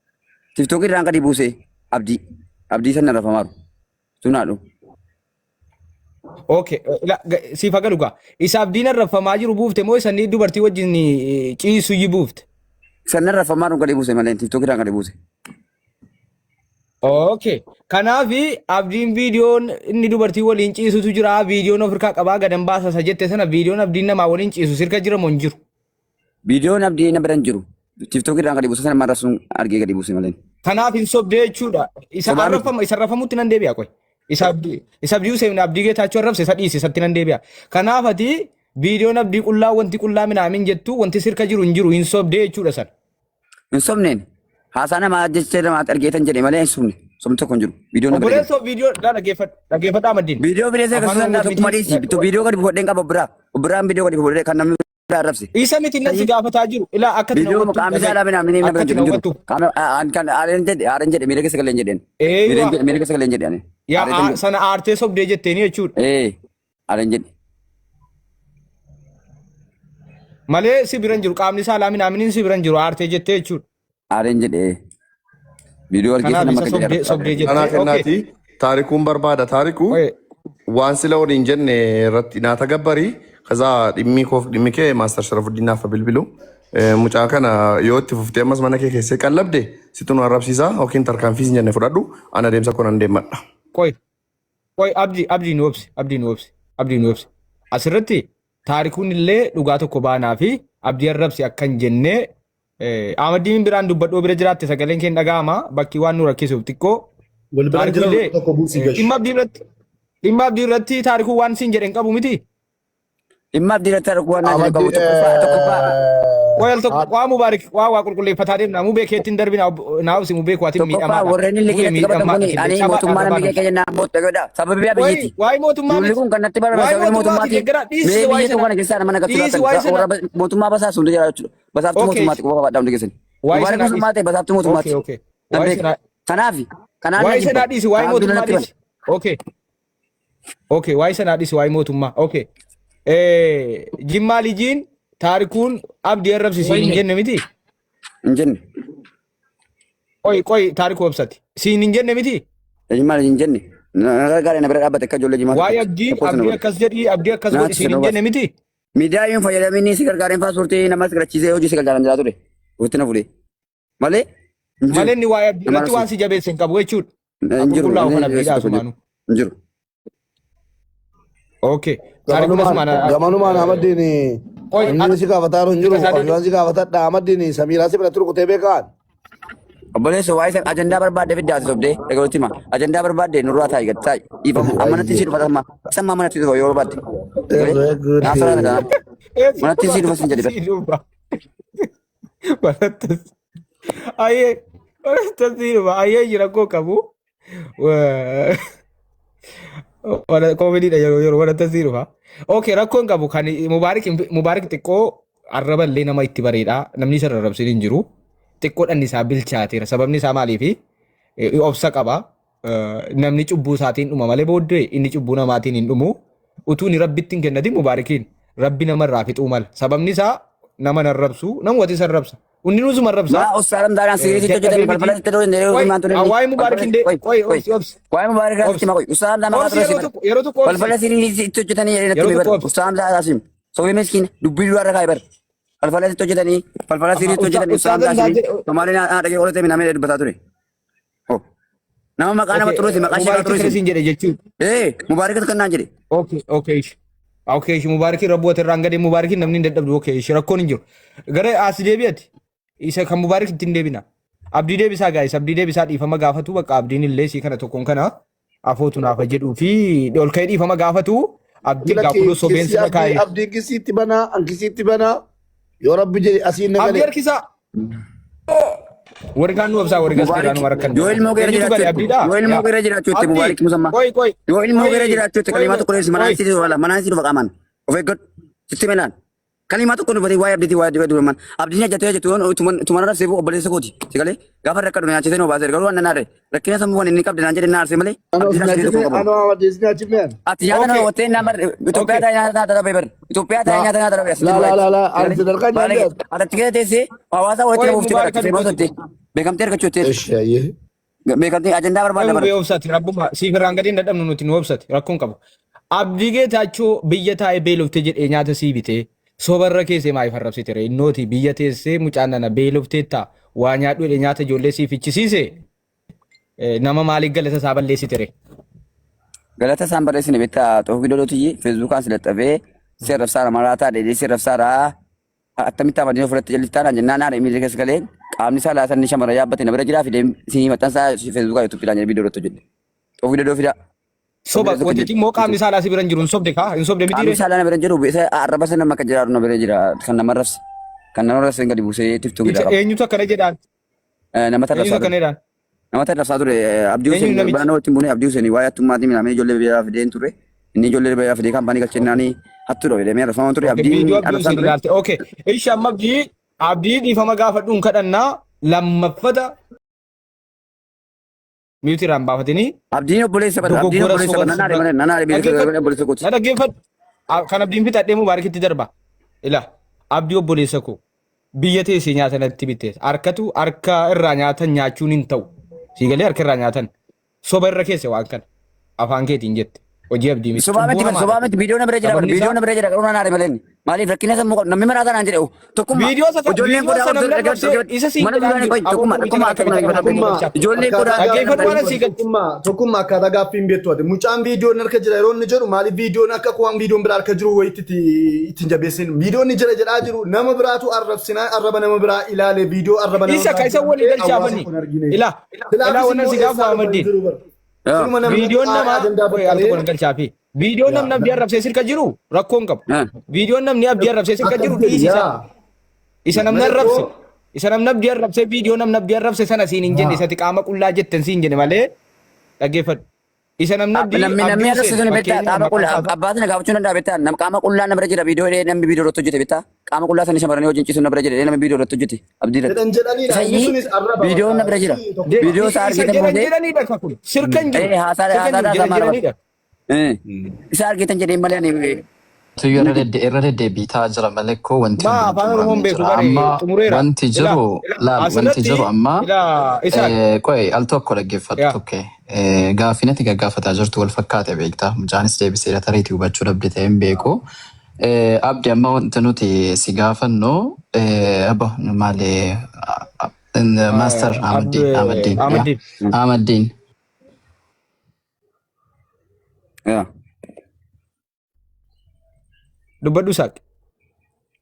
TikTok irraan gadi buuse abdii. Abdii sana rafamaaru. Tuun haadhu. Okay. Siif haga dhugaa. Isa abdiin arrabfamaa jiru buufte moo isa inni dubartii wajjin ciisu yi buufte? Sannan rafamaaru gadi buuse malee TikTok irraan gadi buuse. Okay. Kanaaf Abdiin viidiyoon inni dubartii waliin ciisutu jira. Viidiyoon of harkaa qabaa gadan baasa isa jette sana viidiyoon Abdiin namaa waliin ciisu sirka jira moo hin jiru? Viidiyoon Abdii na bira hin jiru. Tiiktookii irraan gadi buuse sana marra sun argee gadi buuse malee. Kanaaf hin sobdee jechuudha. Isa Sobaa miti. arrafama isa arrafamutti nan deebi'a qoy. Isa Abdii isa Abdii Hussein Abdii Geetaachoo arrabse isa dhiise isatti nan deebi'a. Kanaaf ati viidiyoon Abdii qullaa wanti qullaa minaamin jettu wanti sirka jiru hin jiru hin sobdee jechuudha sana. Hin sobneen. Haasaa namaa jecha namaatti argeetan jedhe malee hin sobne. Sobni tokko hin jiru. Viidiyoon na bira jira. Obboleessoo viidiyoo dhaa dhaggeeffadhu dhaggeeffadhu Ahmaddiin. Viidiyoo bineensa Afaan agarsiisan Oromoo tokkuma miti. dhiisi. Viidiyoo gadi buufadheen qaba biraa. Biraan viidiyoo gadi buufadhee kan namni biraa arrabse. Isa miti nan si gaafataa jiru. Ilaa akka ati na Viidiyoo hubattuuf qaamni dhaga'i. isaa dhaabee namni na Akka bira ati hin na jiru. hubattuuf. Qaama an kan aareen jedhe aareen jedhe miira keessa galeen jedheen. Eeywa. Miira keessa galeen jedhe ani. Yaa Aareen jedhe. sana aartee sobdee jetteeni jechuudha. Ee aareen jedhe. Malee si bira hin jiru qaamni isaa laamin aaminiin si bira hin jiru aartee jettee jechuudha. Aareen jedhe. Viidiyoo argee Kanaaf nama isa akka jedhe sobdee sobdee Anaa jettee. Okay. kennaati taarikuun barbaada. Taariku Oye. waan sila waliin jenne irratti naa tagabbari. Kazaa dhimmi koof dhimmi kee Maaster Sharafuddin naaf bilbilu. Mucaa kana yoo itti fuftee ammas mana kee keessee qallabde situ nu arrabsiisa yookiin tarkaanfii sin jenne fudhadhu ana deemsa koo nan deemadha. Qoy. Qoy Abdii Abdii nu obsi Abdii nu obsi Abdii nu obsi. Asirratti taarikuun illee dhugaa tokko baanaa fi Abdii arrabsi akka hin jennee Ahmaddiin biraan dubbadhoo bira jiraatte sagaleen kee hin dhaga'ama bakki waan nu rakkisuuf xiqqoo Wal biraan taarikuu jiran illee tokko buusii gashi. dhimma Abdii irratti dhimma Abdii irratti taarikuu waan siin jedhe hin qabu miti. Dhimma Abdii irratti arguu waan naan Abdi qabu tokkoffaa tokkoffaa Qoy al tokko waa Mubaarik waa waa qulqulleeffataa deemna mubee keetti hin darbina naa obsi mubee kuwaatiin tokkoffaa miidhamaadha. warreen inni Mubee liqii natti qabatan miidhamaadha kuni killee ani cabaadha mootummaa arrabaa namni nuti. keenya naan bootta godha sababii Qoy abiyyiiti. waa'ee mootummaa Duulli miti. kun kan natti barame Waa'ee sababii mootummaati mootummaati. deeggaraa Mee dhiisi waa'ee biyya sana. kana keessaa nama nagatti Dhiisi waa'ee laatan sana. warra mootummaa basaasu hunda jira jechuudha. Basaaftuu Okay. mootummaati qofa qabaadhaa hundi keessan. Waa'ee Mubaarak sanaa mootummaa dhiisi. ta'e basaaftuu mootummaati. Okay okay. Nan Waa'ee beeka. sanaa Kanaaf kanaan na waa'ee jibba. sanaa dhiisi waa'ee Kanaaf duula mootummaa natti bane. dhiisi. Okay. Okay waa'ee sanaa dhiisi waa'ee mootummaa. Okay. Jimmaa lijiin taarikuun Abdii arrabsi siin hin jenne miti. Hin jenne. Qoy qoy taarikuu obsati. Siin hin jenne miti. Jimmaa hin jenne. Na gargaara na bira dhaabbate akka ijoollee jimmaa Waa'ee tokkotti. Abdii Tokkotti na Abdii godhe. akkas jedhii Abdii akkas godhi Naatti siin hin sirra jenne miti. Miidiyaa hin fayyadamin si gargaareen paaspoortii namas garachiisee hojii si gargaaran jira ture. Ofitti na fuudhee. Malee hin jiru. Malee inni waa'ee Abdii Nama irratti waan si jabeesse hin qabu jechuudha. Hin jiru. Qulqullaa'u kan Inni Abdiidha tokko jiru. asumaanuu. Hin jiru. Okay. Taarikuun Gamanumaan asumaan. gamanumaan Ahmaddiin Qoy inni si gaafataa hin jiru Isa sadii- Abdii si gaafatadha Ahmaddiin Samiiraa si biratti rukutee beekaan. Obboleessa waa'ee sana ajandaa barbaadde fiddaa ati sobdee dhaga'utti hima. Ajandaa barbaadde nurraa taa'i gad taa'i. Dhiifamu ammanatti si dhufa amma. Isa amma manatti dhufa yoo barbaadde. Naaf soraa dha. Manatti si dhufa sin jedhe. Si dhufa. Manatti Ayyee manatti si dhufa. Ayyee jira koo qabu. Koomediidha yeroo yeroo manatti si dhufa. Okay rakkoo hin qabu kan Mubaarik Mubaarik xiqqoo arraba illee nama itti bareedha. Namni isa arrabsin hin jiru. Xiqqoo dhanni isaa bilchaateera. Sababni isaa maaliifi obsa qaba. Namni cubbuu isaatiin dhuma malee booddee inni cubbuu namaatiin hin dhumu. Utuu inni rabbitti hin kennatin Mubaarikiin rabbi namarraa fixuu mala. Sababni isaa nama hin arrabsu namumatu isa arrabsa. Inni nusuma arrabsa. Maa ustaadhaan taanaan sirriitti hojjetame Dadhabee balbala miti. itti dhoohin yeroo Qoy himaan ture. waa'ee Mubaarik hin dee qoy obsi obsi. Waa'ee Mubaarik irratti Obsi. hima qoy. Ustaadhaan taanaan Obsi yeroo tokko yeroo tokko obsi. Balbala sirriitti hojjetanii jedhee natti Yeroo hime tokko bara. obsi. Ustaadhaan taanaan Sobii miskiin dubbii duraa irra kaa'e bara. Falfala sitti hojjetanii falfala sirriitti hojjetanii ustaadhaan Ustaadhaan taanaan Somaaliin haadha dhagee oolate minamee dubbataa ture. Oh. Nama maqaa nama xureesse maqaa ishee Mubaarik xureesse. siin jedhe jechuudha. Ee Mubaarik kan naan jedhe. Okay, okay. ishi. Okay, ishi Mubaarikiin rabboo irraan gadee Mubaarikiin namni hin dadhabdu. Okay, ishi rakkoon hin jiru. Gara as deebi'ati. Isa kan Mubaarik ittiin deebina. Abdii deebisaa gaa'is abdii deebisaa dhiifama gaafatu bakka abdiin illee sii kana tokkoon kana afootu naafa jedhuu fi ol ka'ee dhiifama gaafatu abdiin gaafudhoo sobeen sirra kaa'e. Abdiin kisiitti banaa an kisiitti banaa yoo rabbi jedhe asiin na Abdii galee. harkisaa. Warri kaan nu obsaa warri gas Mubaarik nu harkan. yoo ilmoo keera Eenyutu gale jiraachuu abdiidha? yoo ilmoo keera jiraachuu itti Mubaarik musammaa. Qoy qoy. Yoo ilmoo keera Qoy, jiraachuu itti qoy, kalimaa tokko dheessi manaan qoy. sitti dhufa manaan sitti dhufa qaamaan. Of eeggadhu sitti melaan. Kalimaa tokko dubbatee waa'ee abdiitii waa'ee abdii dubbatan. Abdiin ajjatee jettu tuman arrabsee obboleessa kooti. Si galee gaafa rakkadhu nyaachisee nu baasee garuu waan naare rakkina sammuu waan inni qabde naan jedhe na aarsee malee Anoo abdiin arrabsee tokko qabu. anoo Ahmaddiin si nyaachifneen. Ati nyaata nama wattee nama Itoophiyaa taa'ee nyaata nyaata dhabee bar. Itoophiyaa taa'ee nyaata nyaata dhabee. La la la la ani sadarkaa nyaanni. Ati keessa teessee hawaasa walitti Qoy, qabuuf Mubaarak barachuu dubbatu. beekamtee argachuu jettee Ishi ayyee. beekamtee ajandaa barbaada Qoy bara. mubee obsati rabbuma siif irraan gadi hin dadhabnu nuti nu obsati rakkoon qabu. Abdii Geetaachoo biyya taa'ee beeloftee jedhee nyaata sii bitee sobarra keessee maaliif arrabsite ree innooti biyya teessee mucaan nana beelofteetta waa nyaadhu jedhee nyaata ijoollee sii fichisiise. Nama maaliif galata isaa balleessite ree? Galata isaan barreessine beektaa xoofi dodotiyyi feesbuukaan si laxxafee si arrabsaara maraataa dheedhee si arrabsaara attamitti amadinoo fudhatte jallistaa naan jennaan haadha imiilii keessa galee qaamni isaa laata inni shamara yaabbate na bira jiraa fidee si maxxansaa feesbuukaa yuutuubiidhaan jedhee viidiyoo irratti hojjedhe. Xoofi dodoo fidaa. Soba Obboleessa wantichi immoo qaamni saalaa si bira hin jiru hin sobde kaa hin sobde miti Qaamni ree. saalaa na bira hin jiru isa arraba sana nama akka jiraatu na bira jira kan nama arrabse kan nama arrabse gadi buusee tiftuu Isa gidaa qaba. eenyutu akkana jedhaan? Nama Eenyutu tarrabsaa akkana ture. jedhaan? Nama tarrabsaa ture Abdii Eenyu Hussein namichi? barana wajjin buunee Abdii Hussein waa'ee hattummaatii midhaamee ijoollee biyyaa fideen ture. Inni ijoollee biyyaa fidee kaampaanii galchennaanii hattuudha jedhamee arrabsamaa ture. Okay, Abdiin viidiyoo Abdii arrabsaan Hussein ture. ilaalte. Okay, ishi amma Abdii dhiifama gaafadhuun kadhannaa lammaffata miyuutii irraan baafatanii Abdiin obboleessa bara Abdiin dogoggora obboleessa soba bara nanaare malee nanaare dhaggeeffadhu. obboleessa kooti. Na dhaggeeffadhu. Kan Abdiin fixadhee Mubaarakitti darba. Ila Abdii obboleessa koo biyya teessee nyaata natti bitte harkatu harka irraa nyaatan nyaachuun hin ta'u. Sii galee harka irraa nyaatan soba irra keesse waan kana afaan keetiin jette hojii Abdii miti. Sobaa Cubbuu miti hamaadha. sobaa miti viidiyoo na bira jira Sababni viidiyoo isaa na bira jira garuu nanaare malee maaliif rakkina sammuu qabu namni maraataa naan jedhe tokkummaa viidiyoo isa ijoolleen viidiyoo qodaa isa namni arrabsee isa siin mana jedhaan duraanii jiru qoy aboo tokkummaa komii tokkummaa kana akkamitti akkuma kana Tokkummaa galchaa. ijoolleen qodaa akkaataa Dhaggeeffadhu waan gaaffii asii galche. tokkummaa tokkummaa akkaataa gaaffii hin beektu ati mucaan viidiyoon harka jira yeroo inni jedhu maaliif viidiyoon akka waan viidiyoon biraa harka jiru wayitti ittiin jabeessin viidiyoon ni jira jedhaa jiru nama biraatu arrabsinaa arraba nama biraa ilaale viidiyoo arraba nama Isa biraa ka isa walii jedhamee galchaa hawaasa banni. kun argine. Ila ila Silaafis wannan immoo si gaafa eessaa dhufan Ahmaddiin. jiru bara. Siluma namni Viidiyoon namaa ajandaa qoy al tokko fakkaalee nan galchaafi. Viidiyoon namni abdii arrabsee sirka jiru rakkoo hin qabu. Viidiyoon namni abdii arrabsee sirka akkas jiru jedhi dhiisi isa. yaa. Isa namni Malee arrabse. koo Isa namni abdii arrabsee viidiyoo namni abdii arrabse sana siin hin jenne yaa. isati qaama qullaa jetten siin jenne malee dhaggeeffadhu. Isa namni abdii Namni abdii namni Hussein arrabsiisu ni beektaa fakkeenyaaf qaama maqaa qullaa isaa abbaatiin na gaafachuu danda'a beektaa nam qaama qullaa na bira jira viidiyoo jedhee namni viidiyoo irratti hojjete beektaa qaama qullaa sanii shamarranii wajjin ciisu na bira jira jedhee namni viidiyoo irratti hojjete abdii irratti. Jedhan jedhaniidha. Inni Isayyii sunis arraba viidiyoon na bakka. bira jira Inni tokko. viidiyoo isaa Isa argitan jedhan boodee jedhaniidha ka kun. Sirka hin jiru. ee haasaa Sirka hin haasaa jiru jedhan haasaa maal jedhaniidha. isa argitan jedhee malee ani Tuyyuu irra deddeebii ta'aa jira malee koo wanti Maa hunduu afaan Oromoon xumuramee beeku jira. bare Amma xumureera. wanti Ilaa jiru laal wanti asirratti jiru amma ilaa Isaaq qoy al tokko dhaggeeffadhu yaa tokke gaaffiin ati gaggaafataa jirtu wal fakkaate beekta. Mucaanis deebiseera tariitii hubachuu dhabde ta'ee hin beeku. Abdi amma wanti nuti si gaafannu abba maali maaster Abd Ahmaddiin Ahmaddiin yaa Ahmaddiin. Ahmaddiin. Yaa Dubbadhu Isaaq.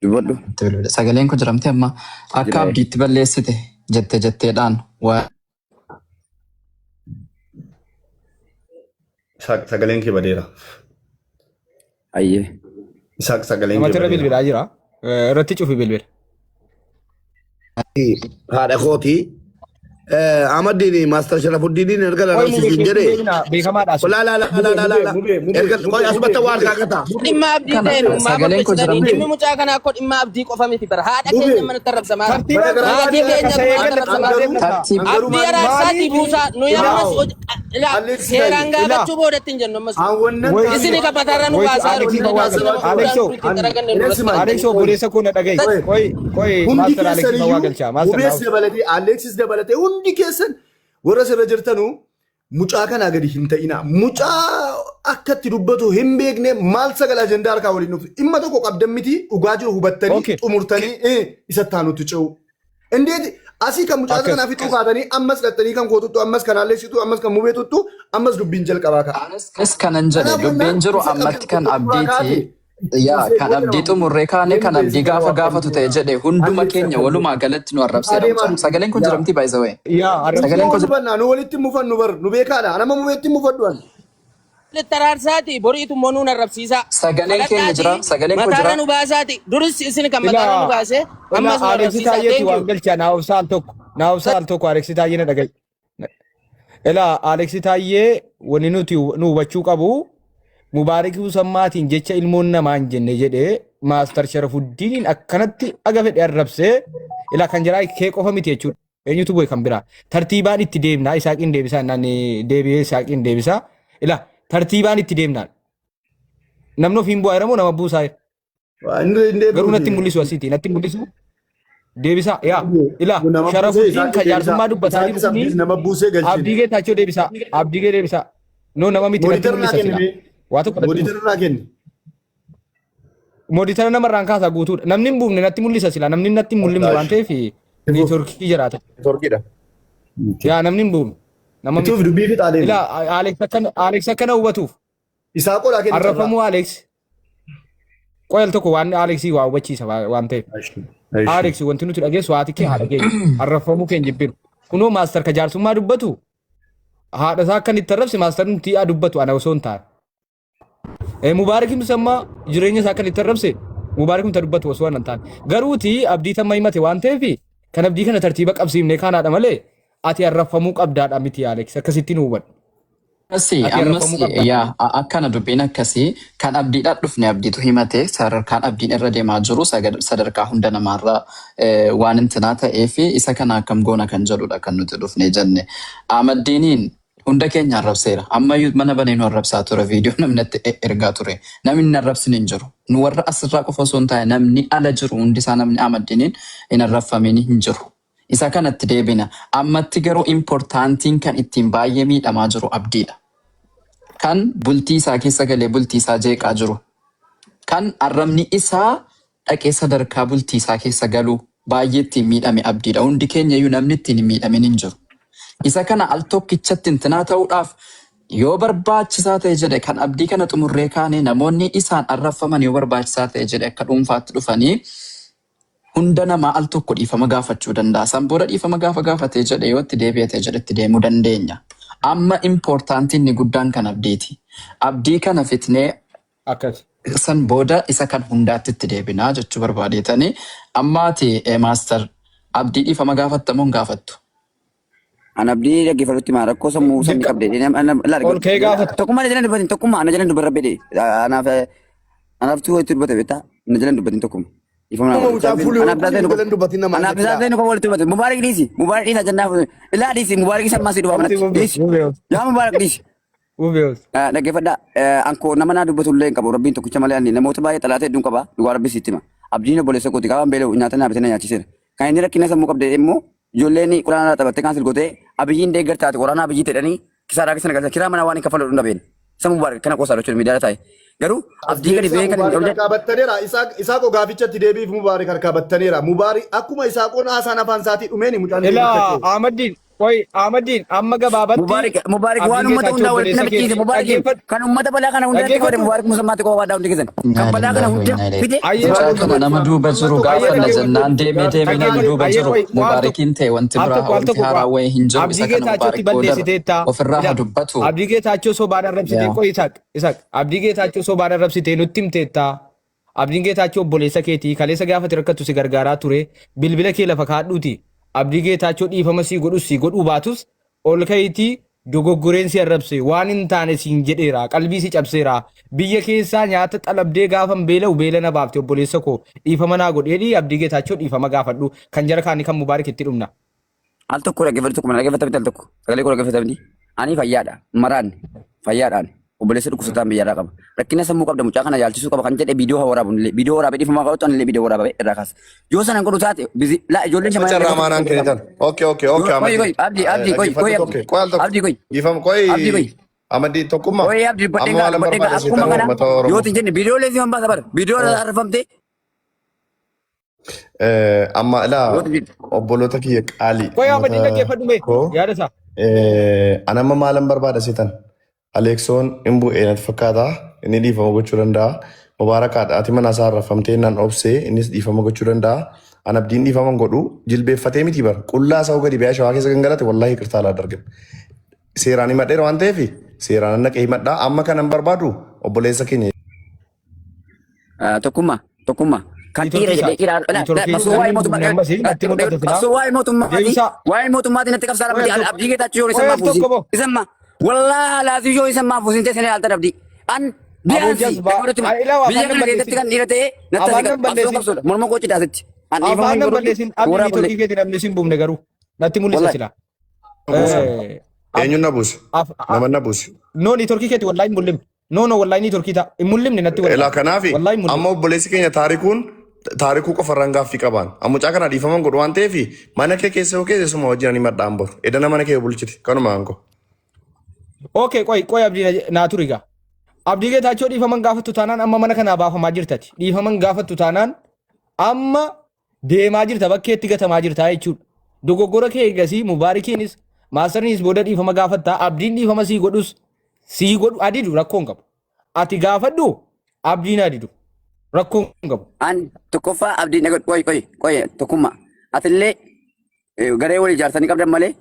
dubbadhu Itti bilbile. Sagaleen kun jiramte amma akka jira. abdiitti balleessite jette jetteedhaan waa Sagaleen kee badeera. Ayyee. Isaaq sagaleen kee Namatti irra badeera. bilbilaa jira. Irratti cufi bilbila. Haadha kooti. Ahmaddiin Maastar Sharafuddiiniin erga Qoy mubee arrabsiisiin keessa jedhe. deebina beekamaadha sun. Laa laa laa Mubee laa laa mubee laa. mubee mubee Erga qoy mubee asumatti mubee waa mubee harkaa qataa. Dhimma abdii kana ta'e nummaa sagaleen kun qopheessitanii jiramte dhimmi mucaa kanaa akkoo dhimma abdii qofa miti bara haadha mubee keenya manatti arrabsamaa jira. Tartiibaan Mana garaa Maatii tartiibaan keenya kasa manatti eegalle arrabsamaa xumuraa jira. deemna kaa. tartiib Angaruu Abdii maaliif araarsaatii Maaliif buusaa nuyi ilaa ammas ilaa Alex seeraan ta'i ilaa gaafachuu boodatti hin jennu ammas. Hawwannan wayitu taa'e Isini qabataarra nu wayitu baasaa jiru. Alex Nuyi fawwaa naasii galcha. nama fuudhaan Alexoo duriitti garagallee Alex nurratti maal Alexoo arganii. obboleessa koo na dhaga'i. Qoy Qoy qoy hundi maaster Alex keessan fawwaa iyyuu galcha. Maaster Mubees naaf. dabalatee Alexis dabalatee hundi keessan warra sirra jirtanuu mucaa kanaa gadi hin ta'ina. Mucaa akka itti dubbatu hin beekne maal sagal ajandaa harkaa waliin dhuftu. Dhimma tokko qabdan miti dhugaa jiru hubattanii Okay. xumurtanii isatti aanutti ce'u. Indeet asii kan mucaa Akkas. kanaa fixuu kaatanii ammas dhattanii kan kootuttu ammas kan Aleksittu ammas kan mubeetuttu ammas dubbiin jalqabaa ka'a. Anis kanan jedhe Kanaaf dubbiin jennaan jiru isa ammatti qabdan kan tokko duraa abdiiti. kaate Yaa dhiisee kan booda abdii nama xumurree kaane deemu kan abdii beeksisa gaafa waan gaafatu ta'e qabdu. jedhe hunduma Alex keenya akka walumaa galatti nu arrabseera adeemaa mucaan. dubbii. Sagaleen kun Yaa. jiramti by the way. Yaa arrabsee. Sagaleen Nuti kun mufannaa nu walitti mufannu bar nu beekaadha. Anama mubeetti mufadhu ani. Walitti araarsaatii boriitu immoo nuun arrabsiisaa. sagaleen keenya jira Kadhadhaatii sagaleen kun mataarra jira. nu baasaati. Duris isin kan mataarra nu Ilaa baase ilaa ammas nu Alex arrabsiisaa. Taayyeetti Thank waan you. galcha naa obsaa al tokko naa obsaa al tokko Alex Taayyee na dhaga'i. Ilaa Alex Taayyee wanni nuti nu hubachuu qabu Mubaarik Husammaatiin jecha ilmoon namaa hin jenne jedhee Maastar Sharafuddiiniin akkanatti aga fedhe arrabsee ilaa kan jiraa kee qofa miti jechuudha. Eenyutu bu'e kan biraa. Tartiibaan itti deemnaa Isaaqiin deebisaa naan deebi'ee Isaaqiin deebisaa. Ilaa tartiibaan itti deemnaa. Namni ofiin bu'aa jira moo nama buusaa jira? Inni hin Garuu natti deebi'uuti. hin mul'isu asiiti natti hin mul'isu. Deebisaa yaa ilaa Nama buusee Sharafuddiin Isaaqii ka deebisaa. jaarsummaa dubbataa jiru Isaaqis kuni abdiis nama buusee galchine. Abdii Geetaachoo deebisaa. Abdii Gee deebisaa. No nama miti natti Mooditara naa mul'isa kenni silaa. mee. Waa tokko natti Mooditara mul'isa. naa kenni. Mooditara namarraan kaasaa guutuudha. Namni hin buufne natti mul'isa silaa. Namni natti hin mul'ifne waan ta'eef neetworkii jiraata. Neetworkiidha. Yaa namni hin buufne. Nama Ituuf miti. dubbii fixaa deemi. Ilaa Alex akkana Alex akkana hubatuuf. Isaa qolaa kenni carraa. Arrafamuu Alex. Qoyal tokko waan Alex waa hubachiisa waan ta'eef. Alex wanti nuti dhageessu haati kee haadha keenya. Arrafamuu keenya jibbinu. Kunoo maastar ka jaarsummaa dubbatu haadha isaa akkan itti arrabse maastar nuti yaa dubbatu ana osoo hin taane. Mubaarak Musammaa jireenya isaa kan itti arrabse Mubaarak ta dubbatu osoo hin taane. Garuuti abdii tamma himate waan ta'eef kan abdii kana tartiiba qabsiifnee kaanaadha malee ati arrabfamuu qabdaadha miti Alex akkasitti nu hubadhu. Akkasii Ati ammas arrabfamuu qabda. Yaa akkana dubbiin akkasii kan abdiidhaan dhufne abdiitu himate sadarkaan abdiin irra deemaa jiru sadarkaa hunda namaarra waan intinaa ta'ee fi isa kana akkam goona kan jedhudha kan nuti dhufne jenne. Amaddiiniin hunda keenya arrabseera. Ammayyuu mana banee nu arrabsaa ture viidiyoo namni natti ergaa ture. Namni hin arrabsine hin jiru. Nu warra asirraa qofa osoo hin taane namni ala jiru hundisaa namni Amaddiiniin hin arrabfamiin hin jiru. Isa kanatti deebina. Ammatti garuu importantiin kan ittiin baay'ee miidhamaa jiru abdiidha. Kan bultii isaa keessa galee bultii isaa jeeqaa jiru. Kan arrabni isaa dhaqee sadarkaa bultii isaa keessa galuu baay'ee ittiin miidhame abdiidha. Hundi keenya iyyuu namni ittiin hin miidhamin hin jiru. Isa kana al tokkichatti intinaa ta'uudhaaf yoo barbaachisaa ta'e jedhe kan abdii kana xumurree kaane namoonni isaan arrabfaman yoo barbaachisaa ta'e jedhe akka dhuunfaatti dhufanii hunda namaa al tokko dhiifama gaafachuu danda'a. San booda dhiifama gaafa gaafatee jedhe yoo itti deebi'ate jedhe itti deemuu dandeenya. Amma importantiin inni guddaan kan abdiiti. Abdii kana fitnee Akkas. San booda isa kan hundaatti itti deebinaa jechuu barbaadeetanii. Ammaati master abdii dhiifama gaafatta moo hin gaafattu? An abdii dhaggeeffatutti maa rakkoo sammuu samii Dirqa qabde. Ol ka'ee gaafata. Tokkummaa na jalan dubbatin tokkummaa na jalan dubban rabbi dhee. Anaaf anaaf tuu itti dubbate beektaa na jalan dubbatin tokkummaa. Ifama Nama mucaa fuulli Anaaf kun daasee jalan dubbatin namaa anaaf jechuudha. daasee nu walitti dubbate. Mubaarak dhiisi. Mubaarak dhiisa jannaaf. Ilaa dhiisi. Mubaarak isa ammaa si dhufa manatti. Dhiisi. Yaa Mubaarak dhiisi. Ubeos. Dhaggeeffadhaa. Ankoo nama naa dubbatu illee hin qabu. Rabbiin tokkicha malee ani namoota baay'ee xalaatee hedduun qaba. Dhugaa Rabbi sitti hima. Abdiin obboleessa kooti qaban beela'u nyaata naa bitee na nyaachiseera. Kan inni rakkina sammuu qabde immoo ijoolleen quraana irraa taphattee kaansel gootee Abiyyiin deeggartaati waraana Abiyyii jedhanii kisaaraa keessa na galchan. Kiraa mana waan hin kaffalu hin dhabeen. Isa Mubaarak kana qoosaa jechuudha miidiyaa taa'e. Garuu abdii gadi Deebisaa ba'ee kan hin Mubaarik qabne harkaa battaneera. Isaaqoo gaafichatti deebiif Mubaarik harkaa battaneera. Mubaarik akkuma Isaaqoon haasaan afaan isaatii dhumeeni mucaan Ilaa deebicha ta'e. Ahmaddiin qoy Ahmaddiin amma gabaabatti Mubaarik Mubaarik waan Abdiin uummata Geetaachoo hundaa walitti obboleessa nama ciise keeti Mubaarik dhaggeeffadhu kan uummata balaa kana hundatti qabate dhaggeeffadhu Mubaarik musammaatti qofa waaddaa hundi keessan Innaa kan balaa kana lillaahi wa hunda innaa ilayhi. fide Ayyee Mucaa qoy kana nama duuba Amma jiru tokko ayyee gaafanna dhaggeeffadhu jennaan deemee deemee namni dhaggeeffadhu duuba ayyee jiru qoy waan tokko Mubaarikiin ta'e wanti al biraa tokko al wanti tokko haaraa qoy wayii hin jiru Abdii isa kana Geetaachotti Mubaarik boodarra balleessiteetta ofirraa ila haa dubbatu. Abdii Geetaachoo sobaan arrabsitee Yaa. qoy Isaaq Isaaq Abdii Geetaachoo sobaan arrabsitee nutti himteetta Abdiin Geetaachoo obboleessa keetii kaleessa gaafa ati rakkattu si gargaaraa ture bilbila kee lafa kaadhuuti Abdii Geetaachoo dhiifama sii godhus sii godhuu baatus ol ka'iitii dogoggoreen si arrabse waan hin taane siin jedheera qalbii si cabseera biyya keessaa nyaata xalabdee gaafan beela'u beela na baafte obboleessa koo dhiifama naa godhi jedhii Abdii Geetaachoo dhiifama gaafadhu kan jara kaanii kan Mubaarik itti dhumna. Al tokko dhaggeeffatu tokko mana dhaggeeffata al tokko sagalee koo dhaggeeffata miti. Ani fayyaadha maraan fayyaadhaan obboleessa dhukkubsataan biyyarraa qaba. Rakkina sammuu qabda mucaa kana yaalchisuu qaba kan jedhe viidiyoo haa waraabu illee viidiyoo waraabee dhiifamaa qabattu ani illee viidiyoo waraabee irraa kaasa. Yoo sana hin godhu taate bizi laa ijoolleen shamarran Carraa dhaggeeffatu maanaan kennitan. Okay, okay, Yoo okay, qoy Amadii. qoy abdii abdii qoy qoy Dhaggeeffadhu abdii tokko. Qoy al tokko. abdii qoy Dhiifama qoy abdii qoy Amadii tokkummaa. qoy abdii dubbadheen Amma gaa waan dubbadheen gaa barbaade akkuma seetan kana uummata yoo Oromoo. tin jenne viidiyoo leesii man baasa bara viidiyoo arfamtee Amma ilaa yoo tin jenne. Obboloota kiyya qaalii Qoy Ahmadiin uummata dhaggeeffadhu mee koo. yaada isaa. Ani amma maalan barbaada seetan? Aleeksoon hin bu'ee natti fakkaata. Inni dhiifama gochuu danda'a. Mubaarakaadha. Ati mana isaa rafamtee nan obsee innis dhiifama gochuu danda'a. An abdiin dhiifama hin godhu. Jilbeeffatee miti bara. Qullaa isaa gadi ba'ee shawaa keessa gangalate wallaahi qirtaa alaa dargame. Seeraan himadheera waan ta'eef seeraan naqee himadhaa. Amma kanan barbaadu obboleessa keenya Tokkummaa tokkummaa kan dhiira Niitoorkii jedhee isaa. dhiira Niitoorkii qabsoo namni waa'ee hin mootummaa dubbine ammas natti mul'ata silaa. qabsoo waa'ee mootummaatii Deebisaa. waa'ee mootummaatii natti qabsaa Qoy dhabdi al tokko. abdii geetaachuu yoo Qoy isan al maafuusin tokko boo. isan ma wallaahi laazii yoo isan maafuusin teessanii ilaaltan abdii an Aboo biyaansi jazbaa. dhaggeeffatu Ay, ilaa biyya afaan nan kana keessatti balleessin. kan dhiira ta'ee natti Afaan asi nan qabsoo balleessin. qabsoodha morma koo cidhaasitti an dhiifama Afaan hin nan godhu balleessin. Abdii warraa niitoorkii bullee keetiin namni sin buufne garuu. Natti mul'isa wallahi silaa. Buusa. Eh, ab- Eenyuun na buuse? Nama na buuse. No niitoorkii keeti wallaahi hin mul'imne. No no wallaahi niitoorkii ta'a. Hin mul'imne natti Elaa wallaahi. kanaafi Wallaahi hin mul'imne. amma obboleessi keenya taarikuun taarikuu qofarraan gaaffii qabaan. Amma mucaa kana dhiifaman godhu waan ta'eef mana kee keessa yoo keessa suma wajjin ani madhaan boru. Edana mana kee bulchite kanuma aangoo. Okay qoy qoy abdii naa turi gaa. Abdii Geetaachoo dhiifaman gaafattu taanaan amma mana kanaa baafamaa jirtati. Dhiifaman gaafattu taanaan amma deemaa jirta bakkeetti gatamaa jirta jechuudha. Dogoggora kee eegasii Mubaarikiinis Maastarnis booda dhiifama gaafattaa. Abdiin dhiifama sii godhus sii godhu adidu rakkoo hin qabu. Ati gaafadhu, abdiin adidu rakkoo hin qabu. An tokkoffaa abdiin dhaga qoy qoy qoy tokkummaa. Atillee garee walii ijaarsanii qabdan malee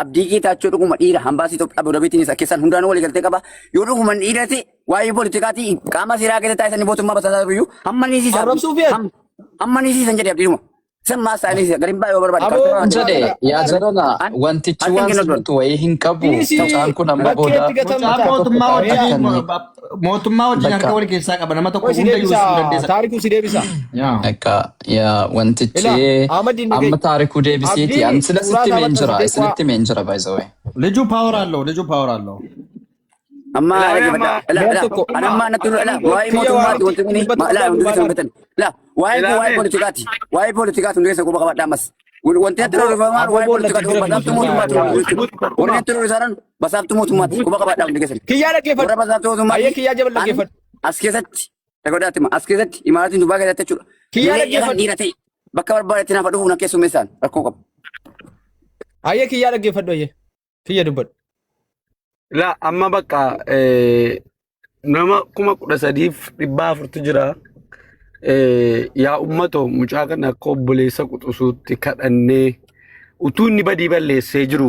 abdii geetaachoo dhuguma dhiira hambaasii Itoophiyaa Abu Dhabiitiin isa keessan hundaanuu walii galtee qaba. Yoo dhuguma dhiira ta'e waa'ee politikaatii qaama seeraa keessa taa'isanii mootummaa basaasaa jiru hamma ni siisan. Arrabsuu fi Hamma ni siisan jedhe abdiidhuma. San maas ta'anii gariin baay'ee yoo barbaade. Aboo, Jedhe yaa jarana wantichi Harka waan kennu sirriitu wayii hin qabu. Dhiisi Mucaan kun amma booda bakkeetti gatamta. Mucaan mootummaa Akka wajjin inni mootummaa wajjin harka bakka wal keessaa qaba. Nama tokko Qoy si hunda iyyuu deebisa. hin dandeessa. Taarikuu si deebisa. Yaa. Akka yaa wantichi Ilaa Ahmad hin amma dhagahi. taarikuu deebisiiti. Abdiin An sila suuraa sitti isaa meen jira. maxxansitee Isinitti meen jira by the way. ልጁ ፓወር አለው። ልጁ ፓወር አለው። Amma Ilaamee dhaggeeffadha. amma Ilaa Mee ilaa tokko ani amma natti ilaa waa'ee kiyya waan mootummaati wanti kuni dubbatu ilaa qabdu hundi keessan baadhaan. hubatan. Ilaa waa'ee kun waa'ee ilaamee poolitikaati. Waa'ee poolitikaati hundi keessan quba qabadha ammas. Wanti natti Aboo rorrifamaan aboo waa'ee boolla poolitikaati jira basaaftuu fi mootummaati jechuudha. Warri natti rorrisaaran basaaftuu mootummaati quba qabadha hundi keessan. Kiyyaa Warra dhaggeeffadhu. basaaftuu Ayyee mootummaati kiyyaa jabal an dhaggeeffadhu. as keessatti dhagodhaatti as keessatti imaaraatiin Dubaay keessatti jechuudha. Kiyyaa Mee dhiira dhaggeeffadhu. dhiira ta'e bakka barbaadetti naaf dhufu na keessummeessaan rakkoo qabu. Ayyee kiyyaa dhaggeeffadhu ayyee. Kiyya dubbadhu. La amma bakka nama 13,400tu jira. Yaa uummatoo mucaa kana akka obboleessa quxisuutti kadhannee utuu inni badii balleessee jiru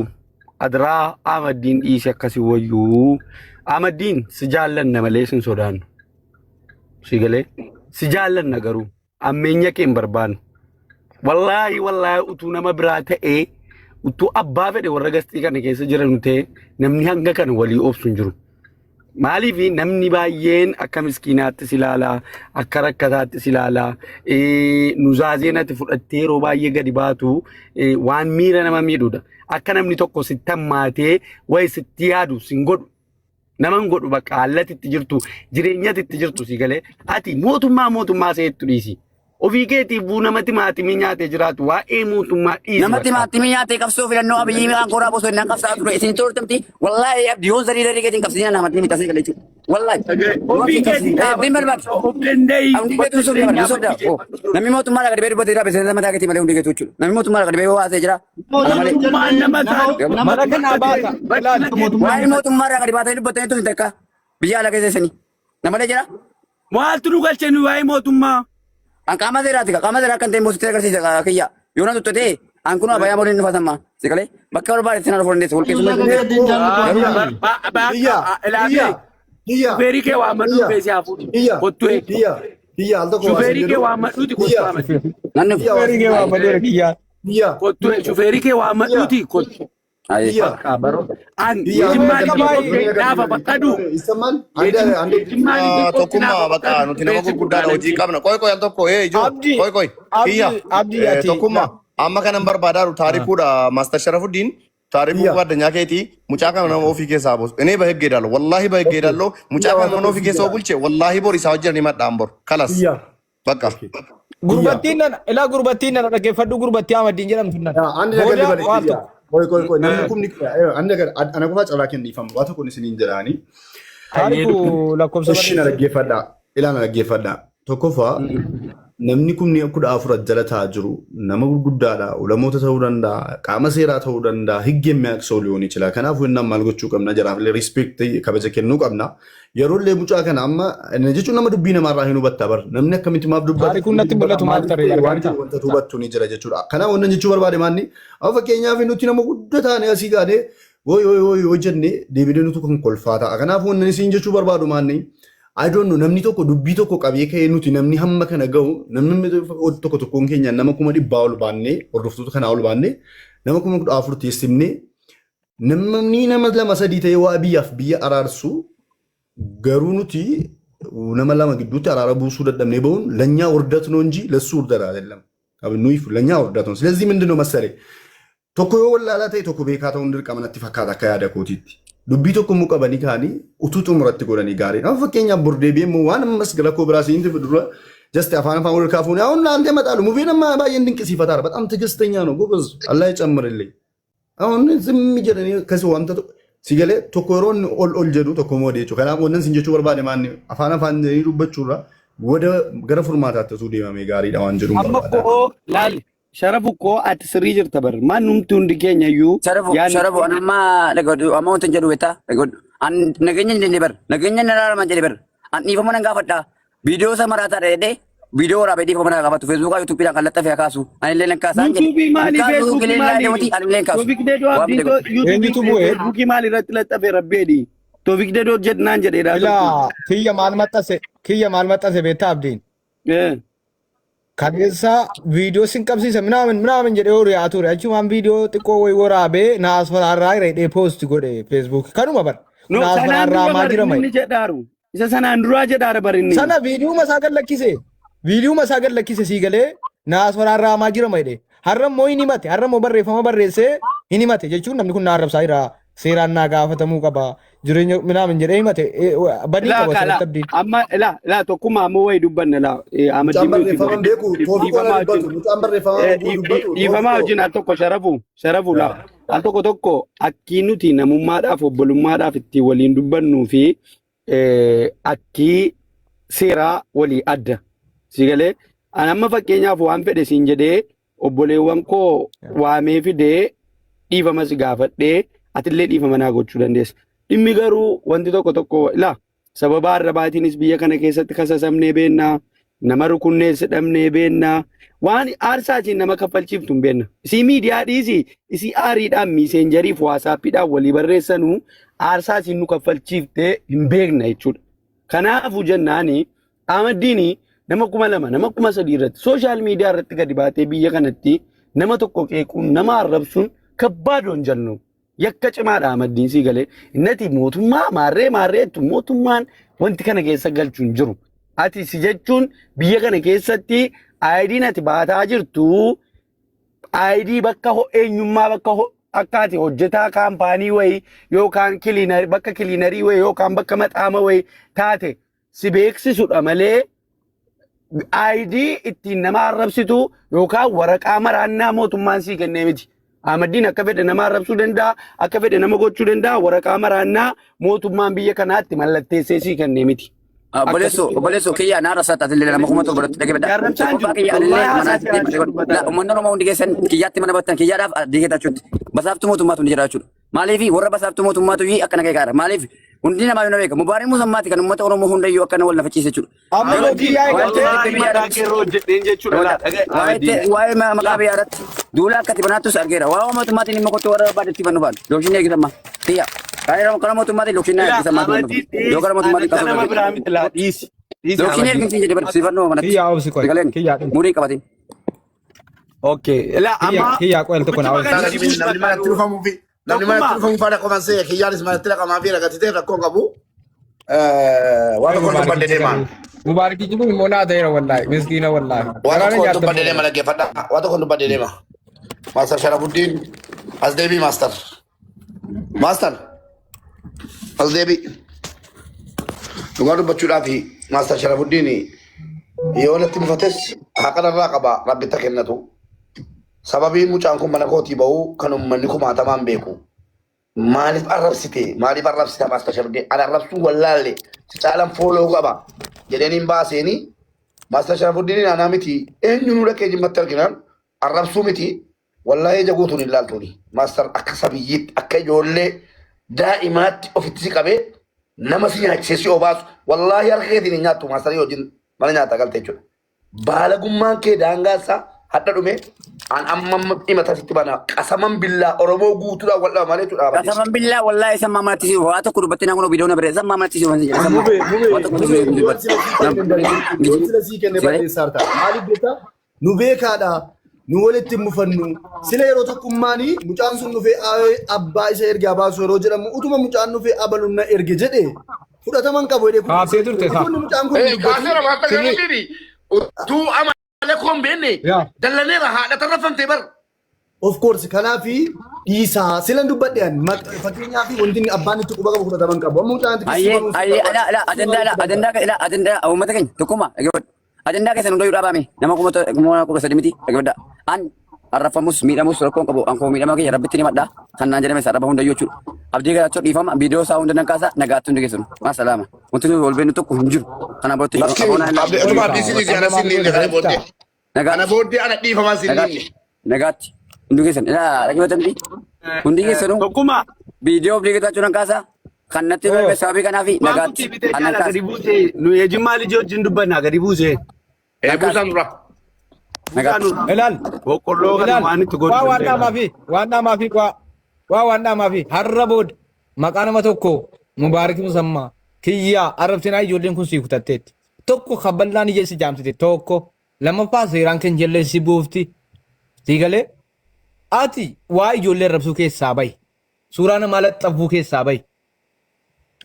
adiraa Ahmaddiin dhiise akkasii wayyuu. Ahmaddiin si jaallanna malee sin sodaannu. Si galee si jaallanna garuu ammeenya kee hin barbaannu. Wallaahi wallaahi utuu nama biraa ta'ee utuu abbaa fedhe warra gastii kana keessa jiran ta'e namni hanga kana walii obsu hin jiru. Maaliif namni baay'een akka miskiinaatti si ilaalaa, akka rakkataatti si ilaalaa, nuzaazeen ati fudhattee yeroo baay'ee gadi baatu waan miira nama miidhudha. Akka namni tokko sitti hammaatee wayi sitti yaadu sin godhu. Nama hin godhu bakka haalatti itti jirtu, jireenyatti itti jirtu si galee ati mootummaa mootummaa seettu dhiisi. Ofii keetiif buu namatti maatimii nyaatee jiraatu waa'ee mootummaa dhiisi Namatti bakka. maatimii nyaatee qabsoo filannoo abiyyi mi'aan koraa bosoo innaan qabsaa ture isin tortamti wallaahi abdi yoon sadii daree keetiin qabsiisina namatti miti asii galee jechuudha. Wallaahi yoo Ofii achi keetii qabsiisina hin barbaadu. of danda'ii Hundi keetu sun dabala sun dabala. Namni mootummaa gadi ba'ee dubbatee jira beeksisa mataa keetii malee hundi keetu jechuudha. Namni mootummaa gadi ba'ee haasa'ee jira. Ana malee. Mootummaan nama taatu Mana kanaa baata. Ilaali. Waa'ee mootummaa irraa gadi baatanii dubbatanii tun takka biyya ala keessa isanii. Namalee jira. Maaltu nu galche nu waa'ee mootummaa? An qaama seeraati qaama seeraa kan ta'e mootitti agarsiisa kiyya. Yoo na tuttatee an kun abayyaa boliin dhufatamma. Si galee bakka barbaadetti na dhufuu dandeessa. Walqeessummaa Kiyya, kiyya, kiyya, Shufeerii kee waammadhu kiyya, dhufee si haa fuudhu. kiyya, Kottu ee. kiyya, kiyya, al tokko waa sin Shufeerii kee jedhu. waammadhuuti kottu Kiyya, waammadhu. Nan dhufu. kiyya waa Shufeerii sin kee jedhu. waammadhu kiyyaa. Kiyya, Kottu ee shufeerii kee waammadhuuti kottu. Aye. kiyya, An kiyya, jimmaa Bakka baay'ee. naafa baqqadu. ይሰማል? አንዴ አንዴ Jimmaa Tokkummaa bakka nuti nama gurguddaadha hojii qabna. Qoy qoy al tokko ee ijoo Abdii qoy qoy kiyya Abdii Abdii ati tokkummaa amma kanan barbaadaaru taarikuudha Master Sharafuddin taarikuu Kiyya, ጓደኛ keetii mucaa kana nama ofii keessaa boosu. Inni bahee geedaallo wallaahi bahee geedaallo mucaa kiyya waa kana mana tokko ofii sin keessa jedha. bulche wallaahi bor isaa hojjetan himadhaan bor kalas Kiyya, bakka. kiyya. Gurbattiin nana ilaa gurbattiin nana dhaggeeffadhu gurbattii Ahmaddiin jedhamtu nana. አንድ ነገር Booda ልበልህ waan kiyya. tokko. ቆይ ቆይ ቆይ namni kumni አንድ ነገር ana qofa carraa kenniifamu waa tokkoon isiniin jedhaani. Taarikuu lakkoofsa Ishi na barreesse. dhaggeeffadhaa. Ilaa na dhaggeeffadhaa. Tokkoffaa namni kumni 14 jala taa'aa jiru nama gurguddaadha. Ulamoota ta'uu danda'a. Qaama seeraa ta'uu danda'a. Higgi የሚያውቅ ሰው ሊሆን ይችላል. Kanaafuu innaan maal gochuu qabna jaraaf illee respect kabaja kennuu qabna. Yeroo illee mucaa kana amma jechuun nama dubbii namaarraa hin hubatta bar. Namni akkamitti maaf dubbata Taarikuun natti mul'atu maal maaliif tarree ta'e waan argaa jedhu wanta hubattu ni jira jechuudha. Kanaaf wannan jechuu barbaade maanni amma fakkeenyaaf nuti nama guddaa taane asii kaanee woy woy woy woy jennee deebinee nutu kan kolfaa ta'a. Kanaaf wannan isin jechuu barbaadu maanni I don't know namni tokko dubbii tokko qabee ka'ee nuti namni hamma kana gahu namni tokko tokkoon keenya nama 100,000 ol baannee hordoftoota kanaa ol baannee nama 14,000 teessifnee namni nama lama sadii ta'ee waa biyyaaf biyya araarsu garuu nuti nama lama gidduutti araara buusuu dadhabnee bahuun ለእኛ ውርደት ነው እንጂ ለሱ ውርደት አይደለም። ኑይፍ ለእኛ ውርደት ነው። ስለዚህ ምንድን ነው መሰለኝ tokko yoo wallaalaa ta'e tokko beekaa ta'uun dirqama natti fakkaata akka yaada kootiitti. Dubbii tokko immoo qabanii kaanii utuu xumuratti godhanii gaarii. Amma fakkeenyaaf bor deebi'ee immoo waan ammas rakkoo biraa siinti dura just afaan afaan wal kaafuun አሁን አንተ ይመጣሉ ሙቤን ባየን ድንቅሲፈታር በጣም ትዕግስተኛ ነው ጎበዝ፣ አላህ ይጨምርልኝ። አሁን ዝም jedhanii akkasii wanta si galee tokko yeroo inni ol ol jedhu tokko immoo jechuudha. Kanaaf wannan sin jechuu barbaade maanni afaan afaan jedhanii dubbachuurra wada gara furmaataatti osoo deemamee gaariidha waan jedhuun Amma barbaada. koo laali. Sharafu koo ati sirrii jirta bar. Maan numti hundi keenya iyyuu Sharafu yaadni sharafu an amma dhageeffadhu amma wanta hin jedhu beektaa dhageeffadhu an nageenya hin dandeenye bar nageenya hin araaraman jedhe bar an dhiifama nan gaafadha viidiyoo isa maraataadha jedhee viidiyoo waraabee dhiifama nan gaafatu feesbuukaa yuutuubiidhaan kan laxxafee kaasu ani illee nan kaasaa hin jedhe yuutuubii hin maali kaasu feesbuukii qilee maali deemati ani illee hin kaasu Toofik Dedoo waan abdiin fedhe yuutuubii Eenyutu bu'e? feesbuukii maali irratti laxxafe rabbeedhi. Toofik Dedoo jedhnaan jedheedha turtu. Ilaa kiyya maal maxxanse kiyya maal maxxanse beektaa abdiin. Kaleessa viidiyoo sin qabsiisa minaamin minaamin jedhee horiyaa ture. Achumaan viidiyoo xiqqoo wayii waraabee naas faraarraa jedhee poosti godhe feesbuuk. Kanuma bar. No Naas sanaan faraarraa dura maa bar jira inni mayi. inni jedhaaru. Isa sanaan duraa jedhaara bar inni. Sana viidiyoo isaa gad lakkise. Viidiyoo isaa gad lakkise sii galee naas faraarraa maa jira mayi. Har'a immoo hin himate. Har'a immoo barreeffama barreessee hin himate jechuun namni kun na arrabsaa jira. Seeraan naa gaafatamuu qaba. Jireenya minaamin jedhee himate. Badii Ilaa qaba kaa asirratti laa abdiin. amma ilaa ilaa tokkummaa ammoo wayi dubbanna laa Mucaan Ahmad Diimuu barreeffama hin beeku toofiqoo dhiifamaa na wajjin dubbatu mucaan barreeffama oguu dubbatu dhiifamaa toofiqoo. wajjin al tokko sharafu sharafu laa al tokko tokko akkii nuti namummaadhaaf obbolummaadhaaf ittiin waliin dubbannuu fi akkii seeraa walii adda si galee an amma fakkeenyaaf waan fedhe siin jedhee obboleewwan koo waamee fidee dhiifama si gaafadhee atillee dhiifama naa gochuu dandeessa. Dhimmi garuu wanti tokko tokko ilaa sababa arrabaatiinis biyya kana keessatti kasasamnee beennaa nama rukunnees dhabnee beennaa waan aarsaatiin nama kaffalchiiftu hin beenna. Isii miidiyaa dhiisii isii aariidhaan miiseenjariif waasaappiidhaan walii barreessanuu aarsaatiin nu kaffalchiiftee hin beekna jechuudha. Kanaafuu jennaani Ahmaddiin nama 2000 nama 3000 irratti sooshaal miidiyaa irratti gadi baatee biyya kanatti nama tokko qeequun nama arrabsuun kabbaadoo hin jennu. Yakka cimaadha Ahmaddiin sii galee. Innati mootummaa maarree maarreettu mootummaan wanti kana keessa galchu hin jiru. Ati si jechuun biyya kana keessatti aayidiin ati baataa jirtu aayidii bakka eenyummaa bakka akka ati hojjetaa kaampaanii wayii yookaan kiliinar bakka kiliinarii wayii yookaan bakka maxaama wayii taate si beeksisudha malee ID ittiin nama arrabsitu yookaan waraqaa maraannaa mootummaan sii kennee miti. Ahmaddiin akka fedhe nama arrabsuu danda'a, akka fedhe nama gochuu danda'a, waraqaa maraannaa mootummaan biyya kanaatti mallatteessee sii kennee miti. Obboleessoo Akkasitti obboleessoo kiyya na arrabsaa taatellee nama 7,000 tti dhaggeeffadha. Arrabsaan Tokkoffaa jiru. kiyya anillee Wallahi mana haasaa asitti jiraachuu dubbataa. Uummanni Oromoo hundi keessan kiyyaatti mana battan kiyyaadhaaf addii keessa Basaaftuu mootummaatu ni jira jechuudha. Maaliif warra basaaftuu mootummaatu iyyuu akkana keekaadha. Maaliif hundi namaa na beeka. Mubaarin Musammaati kan uummata Oromoo hundayyuu akkana wal nafachiise jechuudha. Amma Yeroo kiyyaa eegaltee Wallahi mataa keerroo hojjedheen jechuudha laa dhaga'i Ahmaddiin. Waa'ee maqaa biyyaa irratti duula akka itti banaattus argeera. Waa'ee mootummaatiin dhimma kottu warra barbaadetti fannu baanu. Lookshinni eegisamma. Xiyya. Karaa mootummaatiin lookshinni Ilaa eegisammaa Ahmaddiin Yoo gara dhiisi mootummaatiin ana qabsoo nama biraa miti laa dhiisi. Dhiisi Lookshinni Ahmaddiin. eegisamti jedhe barsiifannoo fannoo manatti. Kiyyaa obsi qoy. Sagaleen Kiyyaa dhuma. murii qabatin. Okay. Ilaa Kiyyaa amma kiyyaa qoy al tokko naa guchuma obsi. kana si Namni buusu manatti dhufamuu fi namni manatti Tokkummaa. dhufamuu faana qofaan se'e kiyyaanis manatti dhaqamaa fi rakkatitee rakkoo hin qabu. Waa Qoy tokkoon dubbadhe mubaarakichi deema. garuu. Mubaarakichi kun immoo naa ta'eera wallaahi. Miskiina wallaahi. Waa Garaa na tokkoon nyaattan dubbadhe deema wallaahi. dhaggeeffadha. Waa tokkoon dubbadhe deema. Maastar Sharafuddin as deebii maastar. Maastar as deebii. Dhugaa dubbachuudhaaf maastar Sharafuddin yoo natti mufates haqa narraa qaba rabbi itti kennatu. Sababiin mucaan kun mana kootii ba'uu kan uummanni kumaatamaan beeku. Maaliif arrabsite? Maaliif arrabsita Maastar Sharafuddin? Ani arrabsuu wallaalle si caalan fooloo qaba jedheen hin baaseeni. Maastar Sharafuddin anaa miti eenyu nu dhaqee jimmatti arginaan arrabsuu miti wallaahi ija guutuun hin laaltuuni. Maastar akka sabiyyiitti akka ijoollee daa'imaatti ofitti si qabee nama si nyaachisee si obaasu wallaahi harka keetiin hin nyaattu maastarii wajjin mana nyaataa galte jechuudha. Baalagummaan kee daangaa isaa hadha dhume an amma amma dhima tasitti bana qasaman billaa Oromoo guutuudhaan wal dhaba malee jechuudha dhaabate. Qasaman billaa wallaahi isa manatti si waa tokko dubbatte naa kun viidiyoo na bira isa manatti si waan jedhe Mube, mube, waa tokko mube, yoon sila sii kenne balleessu, yoon sila sii kenne balleessaa jirta. Maaliif beektaa? Nu beekaadha. Nu walitti hin mufannu. Sila yeroo tokkummaani mucaan sun dhufee abbaa isa ergaa baasu yeroo jedhamu utuma mucaan dhufee abaluun na erge jedhe fudhataman qabu jedhee kun Kaasee turte isaa. utuu inni mucaan kun hin Eh, dubbatin kaaseera maastar Sirrii. Sharafuddin utuu amala koo hin beekne Yaa. dallaneera haadha tarrafamte bar. Of course kanaafi dhiisaa silan dubbadhe an fakkeenyaaf wanti inni abbaan itti quba qabu fudhataman qabu. Amma mucaan itti Ayyee banuun ayyee ala ala ajandaa ala ajandaa ala ajandaa uummata keenya tokkummaa dhaggeeffadhu. Ajandaa keessan hundayyuu dhaabame nama 13,000 miti dhaggeeffadha. An arraffamus miidhamus rakkoon qabu an koo miidhama kiyya rabbitti ni madha kan naan jedhame arraba hundayyuu jechuudha. Abdii garaachoo dhiifama viidiyoo isaa hunda nan kaasa nagaatti hundi keessanu. Maa salaama. Wanti nuyi wal beeknu tokko hin jiru. Kana booddee Lakki aboonaa hin abdii utuma abdii Qoy sinii si ana amma maal sinniin godhe kana beektaa? booddee. Kana nagaatti booddee ana dhiifamaa nagaatti. sinniin. Nagaatti. Hundi keessan ilaa dhaggeeffatamti. Hundi keessanuu Tokkummaa. viidiyoo Abdii Geetaachoo nan kaasa. Kan natti darbe sababii kanaaf Waan nagaatti. kutti bitee Annan caala kaasa. gadi buusee nu ejimmaa lijii wajjin dubbannaa gadi buusee. Ee buusaan dura. Nagaatti. Ilaal. Boqqolloo kana Ilaal. waan itti godhu Waa waan danda'eera. dhaamaa fi waan dhaamaa fi waa waa waan dhaamaa fi har'a booda maqaa nama tokko Mubaarik Musammaa kiyyaa arrabsinaa ijoolleen kun sii kutatteetti. Tokko kabballaan ija si jaamsite tokko lammaffaa seeraan kan jallee si buufti. Sii galee ati waa ijoollee arrabsuu keessaa bahi. Suuraa namaa laxxafuu keessaa bahi.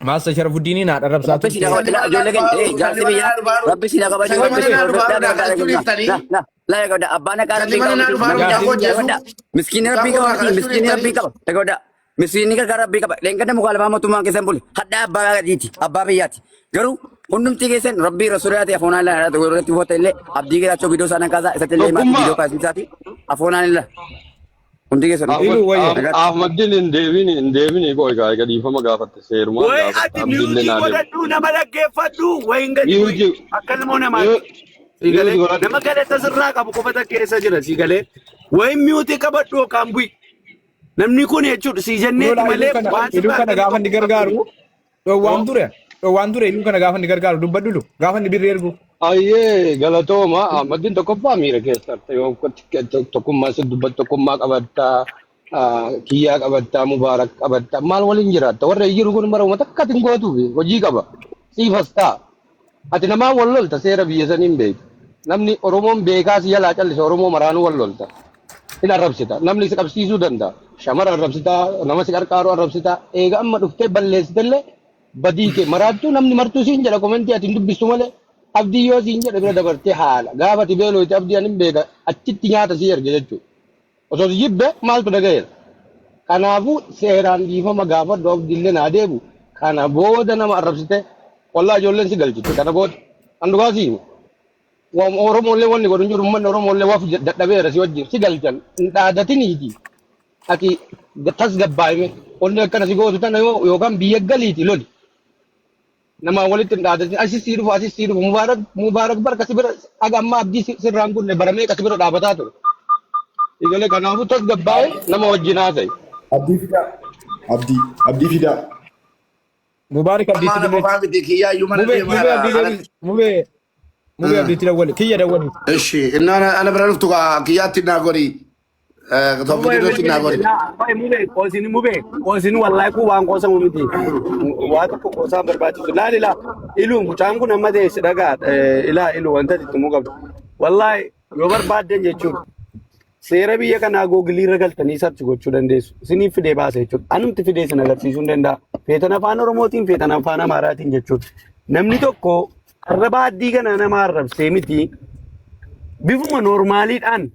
Maasta Sharafuddiiniin haadha arrabsaa Rabbi si turte. dhaqa ilaa ijoollee keenya ee jaarsi biyyaa rabbi si dhaqa bajuu rabbi si dhaqa la eeggadha abbaan akka rabbii qaba eeggadha miskiinni rabbii qaba miskiinni rabbii qaba eeggadha miskiinni gargaara rabbii qaba leenqadda muka lamaa mootummaan keessan bule hadhaa abbaa gadiiti abbaa biyyaati garuu hundumti keessan rabbii rasuulaati afoonaan ilaa irratti uffata illee abdii giraachoo viidiyoo isaa nan kaasaa isatti illee himaati Tokkummaa. viidiyoo kaasisaati afoonaan ilaa hundi keessan Iluu wayya. nagaatti. Ahmaddiin hin deebini hin deebini qoy gaa gadhiifama gaafatte seerumaan Way gaafatte ati abdiillee miyuutii naa deebi. godhadhu nama dhaggeeffadhu wayin gadi bu'i. Miyuutii Akka ilmoo namaatti. Sii galee miyuutii godhadhu. nama galata sirraa qabu qofata keessa jira sii galee. Wayin miyuutii qabadhu yookaan bu'i. Namni kun jechuudha sii jenneeti Iluu malee kana waan iluu sirraa kana gaafa inni gargaaru dhowwaan ture dhowwaan ture iluu kana gaafa inni gargaaru dubbadhu ilu gaafa inni birrii ergu. Ayyee galatooma Ahmaddiin tokkoffaa miira keessa yoo tokkummaa si dubbattu tokkummaa qabattaa kiyyaa qabattaa mubaarak qabattaa maal waliin jiraatta warra jiru kun bara uummata akka atin gootuufi hojii qaba siifas ta'a ati namaa wal lolta seera biyya saniin beektu namni Oromoon beekaa si jalaa callisa Oromoo maraanuu wal lolta hin arrabsita namni si qabsiisuu danda'a shamara arrabsitaa nama si qarqaaru arrabsitaa eega amma dhuftee balleessitellee badii kee maraattuu namni martuu siin jedha komentii ati hin dubbistu malee abdii yoo siin jedhe bira dabartee haala gaafa ati beelooyte abdii ani hin beeka achitti nyaata sii erge jechuudha osoo si jibbe maaltu dhagayeera kanaafuu seeraan dhiifama gaafadhu abdiillee naa deebu kana booda nama arrabsite wallaa ijoolleen si galchite kana booda an dhugaa sii hima Oromoollee wanni godhu hin jiru uummanni Oromoollee waaf dadhabeera si wajjin si galchan hin dhaadatiniiti ati tasgabbaa'ime wanni akkana si gootu tana yoo yookaan biyya galiiti loli namaa walitti hin dhaadatin asis sii dhufu asis sii dhufu mubaarak mubaarak barka si bira haga ammaa abdii sirraan kunne bara meeqa si bira dhaabataa ture ijoollee kanaafuu tasgabbaa'e nama wajjin haasa'i. Abdii fidaa. Abdii. Abdii fidaa. Mubaarik abdiitti Amaana bilbili. qofaa miti kiyyaa iyyuu mana Mubee mubee deemaadha. abdii deebisi. Mubee mubee abdiitti dawwali. Kiyya dawwali. Ishi inni ana bira dhuftu kiyyaatti naa gori. Tokko gidduutti naa gori. Mubee qoosini mubee qoosini wallahi kun waan qoosamu miti. Waa tokko qoosaan barbaachisu. Laal ilaa ilu mucaan kun amma ta'e si dhagaa ilaa ilu wanta itti muu qabdu. Wallahi yoo barbaaddan jechuudha. Seera biyya kanaa googilii irra galtanii sarchi gochuu dandeessu. Isiniif fidee baasa jechuudha. Anumti fidee isin agarsiisuu hin danda'a. Feetan afaan Oromootiin, feetan afaan Amaaraatiin jechuudha. Namni tokko arraba addii kana nama arrabsee miti. Bifuma noormaaliidhaan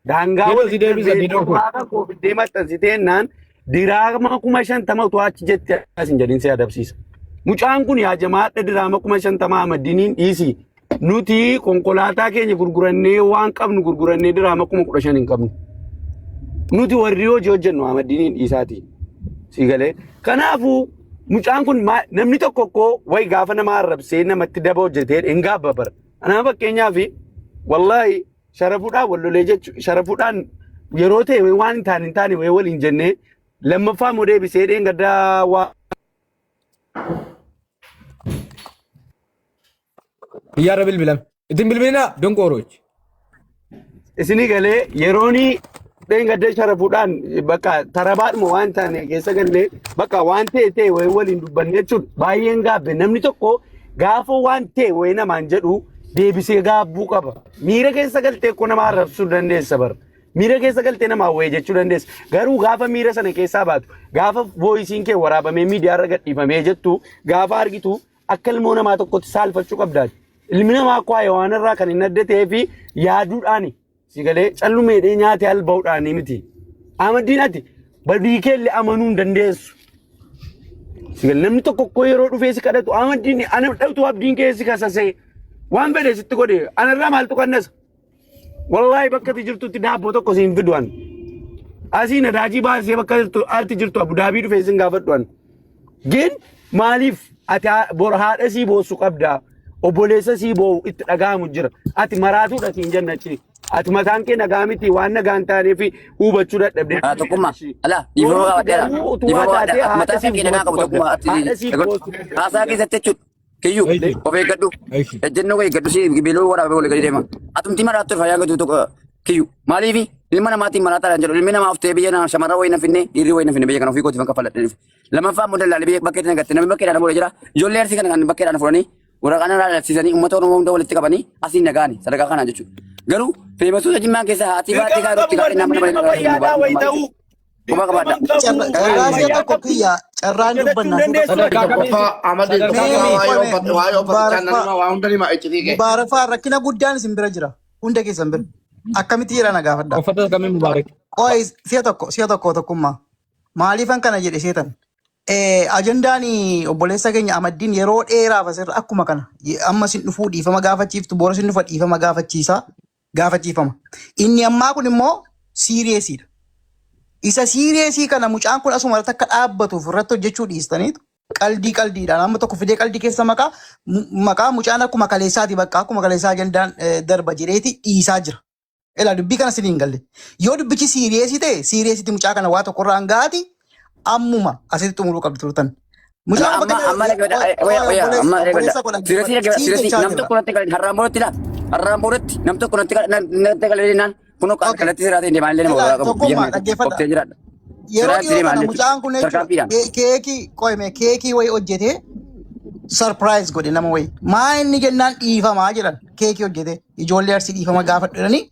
daangaa Yeroo si walitti deebisa darbee viidiyoo kun. torbaa kan koo fiddee maxxansitee jennaan diraama 50,000 utuu achi jette as hin jedhin si adabsiisa. Mucaan kun yaa jamaadha diraama 50,000 Ahmaddiiniin dhiisi. Nuti konkolaataa keenya gurgurannee waan qabnu gurgurannee diraama 15,000 hin qabnu. Nuti warri hojii hojjennu Ahmaddiiniin dhiisaati. Si galee. Kanaafuu mucaan kun namni tokko koo wayi gaafa nama arrabsee namatti daba hojjetee hin gaabba bara. Anaa fakkeenyaaf wallaahi sharafuudhaan wal lolee jechuun sharafuudhaan yeroo ta'e waan hin taane hin taane wayii waliin jennee lammaffaa immoo deebisee dheengaddaa waa Kiyyaarra bilbilame. Ittiin bilbilinaa donqooroochi. Isinii galee yerooni dheengadda sharafuudhaan bakka tarabaadhuma waan taane keessa gallee bakka waan ta'e ta'e wayii waliin dubbanne jechuudha. Baay'een gaabbe namni tokko gaafa waan ta'e wayii namaan jedhu deebisee gaabbuu qaba. Miira keessa galtee koo nama arrabsuu dandeessa bara. Miira keessa galtee namaa wayii jechuu dandeessa. Garuu gaafa miira sana keessaa baatu gaafa voisiin kee waraabamee miidiyaarra gadhiifamee jettu gaafa argitu akka ilmoo namaa tokkotti saalfachuu qabdaati. Ilmi namaa akka hayawaana irraa kan hin adda ta'ee fi yaaduudhaani si galee callumeedhee nyaatee alba'uudhaani miti. Ahmaddiin ati badii keellee amanuu hin dandeessu. Si galee namni tokko koo yeroo dhufee si kadhatu Ahmaddiin ana dhabtu abdiin kee si kasasee waan fedhe sitti godhe anarraa maaltu qannasa. Wallaahi bakka ati jirtutti daabboo tokko siin fidu an. Asii nadaajii baasee bakka jirtu ati jirtu Abu Daabii dhufee sin gaafadhu an. Gin maaliif ati bor haadha sii boossu qabda. Obboleessa sii boo'u itti dhaga'amu jira. Ati maraatuudha siin jenna achi. Ati mataan kee nagaa miti waan nagaa hin taaneef hubachuu dadhabde. Ala tokkummaa. Ala dhiifama qabaadheera. Garuu utuu waa Dhiifama taatee qabaadheera. haadha Mataa siif kee nagaa qabu gubachuu tokkummaa. qabda. Haadha siif boostu. Haasaa keessatti jechuudha. Kiyyuu of eeggadhu. Ejjennoo kee eeggadhu si biiluu waraabee walii gadi deema. Atumti maraattu fayyaa gatuu tokko kiyyuu. Maaliif ilma namaatiin maraataa jedhu ilmi namaa of ta'ee biyya nama shamarran wayii na finne dhiirri wayii na finne biyya kana ofii kootiif kan kaffaladhe dhufe. Lammaffaa immoo dallaalee biyya bakkeetti nagatte namni bakkeedhaan fuudhee jira. Ijoollee arsii kana kan bakkeedhaan fuudhanii waraqaa irraa dhalsiisanii uummata Oromoo hunda walitti qabanii asiin nagaani sadarkaa kanaan jechuudha. Garuu feemasoota jimmaan keessaa haati baatee Dirqama gaarootti qabu gaarii warri nama nama nama fayyaadhaa wayi ta'uu. Quba qabaadha. Dirqama hin qabu. Carraa si'a Fayyaa tokko qabdu. kiyya carraan Hojjetachuu hin dubbannaa si'a dandeessu. tokko. Sadarkaa kamiin Tokkoffaa Amadii sadarkaa tokkoffaa kamiin waa'ee Qoome uffata waa'ee uffatichaa nan Mubaarafaa hima waa hunda nima iccitii kee. Mubaarafaa rakkina guddaan isin bira jira. Hunda keessan bira. Akkamitti jedha na gaafadha. Uffata kamiin Mubaarak? Qo'ee si'a tokko si'a tokko tokkummaa. Maaliifan kana jedhe seetan? Ajandaan obboleessa keenya Amaddiin yeroo dheeraaf asirra akkuma kana amma isin dhufuu dhiifama gaafachiiftu boora isin dhufa dhiifama gaafachiisa gaafachiifama. Inni ammaa kun immoo siiriyeesiidha. Isa siiriyeesii kana mucaan kun asuma irratti akka dhaabbatuuf irratti hojjechuu dhiistaniitu qaldii qaldiidhaan amma tokko fidee qaldii keessa maqaa maqaa mucaan akkuma kaleessaati bakka akkuma kaleessaa ajandaan darba jedheeti dhiisaa jira. Elaa dubbii kana siniin galle. Yoo dubbichi siiriyeesii ta'e siiriyeesitti mucaa kana waa tokkorraa hangaati ammuma asitti xumuruu qabdu turtan. Mucaan Amma bakka amma dhaggeeffadha. Waya waya amma obboleessa dhaggeeffadha. koo Siirasii dhaggeeffadha. dhaggeeffadha. Siin Siirasii jechaa nam jira. tokko natti galee har'aan boodatti laata. Har'aan boodatti nam tokko natti natti galee naan kunoo Okay. kallattii seeraa ta'een deemaa illee nama Elaa walaa qabu biyya tokkummaa kana keessatti dhaggeeffadha. obsee jiraadha. Yeroo Seeraa dhiyoo deemaa kana jechuudha. mucaan kun jechuudha Tarkaanfiidhaan. keekii qoyme keekii wayii hojjetee surprise godhe nama wayii. Maa inni jennaan dhiifamaa jedhan keekii hojjetee ijoollee arsii dhiifama gaafadhu jedhanii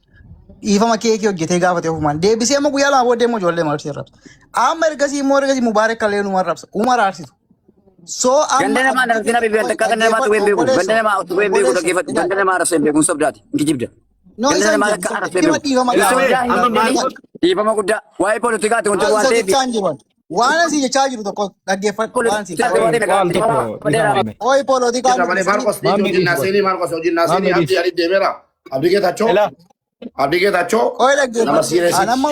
dhiifama keekii hojjetee gaafate ofumaan. Deebisee immoo guyyaa lama booddee immoo ijoollee arsii arrabsa. Amma ergasii immoo ergasii Mubaarak kallee numa arrabsa. Uma arrabsitu. So amma Ganda namaa abdii arrabsina beeku takka ganda namaa tuqee hin beeku. Ganda namaa tuqee hin beeku dhaggeeffadhu. Ganda namaa arrabsee hin beeku hin sobdaati. Hin kijibda. No Ganda isa hin namaa jedhu. akka arrabsee Dhimma beeku. dhiifama Hin gaafadhu. sobdaa hin Amma sobdanii Maarkos dhiifama guddaa. Waa'ee poolitikaati wanti Waan waan isa ta'eef jechaa hin jiru. Waan asii jechaa jiru tokko dhaggeeffadhu. Waan asii poolitikaati waan ta'eef Waal tokko dhiifama hime. Oi poolitikaa Jira malee miti. Maarkos dhiisi Maammee hojii dhiisi godhe. naaseenii Maarkos hojii naaseenii Maammee Abdii dhiisi. Ali deemeera. Abdii Geetaachoo Elaa Abdii Geetaachoo Oi nama dhaggeeffadhu. An siiresiiti. amma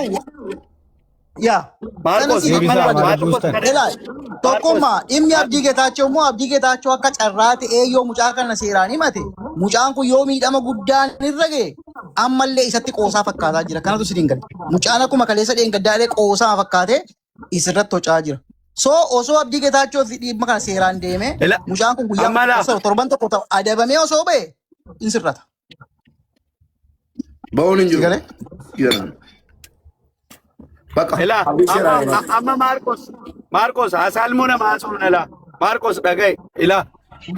yaa sana Maarkos si amma Deebisaa laa maal Maarkos buustan? kana Elaa Maarkos tokkummaa dhimmi Abdii Geetaachoo immoo Abdii Geetaachoo akka carraa ta'ee yoo mucaa kana seeraan himate mucaan kun yoo miidhama guddaan irra ga'e ammallee isatti qoosaa fakkaataa jira. Kanatu isin hin galle. Mucaan akkuma kaleessa dheengaddaalee qoosaa fakkaatee isirratti hocaa jira. So osoo Abdii Geetaachoo fi dhimma kana seeraan deemee Elaa mucaan kun guyyaa amma laa osoo torban tokko ta'u adabamee osoo ba'e in sirrata. Ba'uun hin Si jiru. galee? Jedhan. Bakka Elaa Abdii seeraa amma deemaa. amma Maarkos Maarkos hasaalmoo nama haasofna elaa Maarkos dhagaye elaa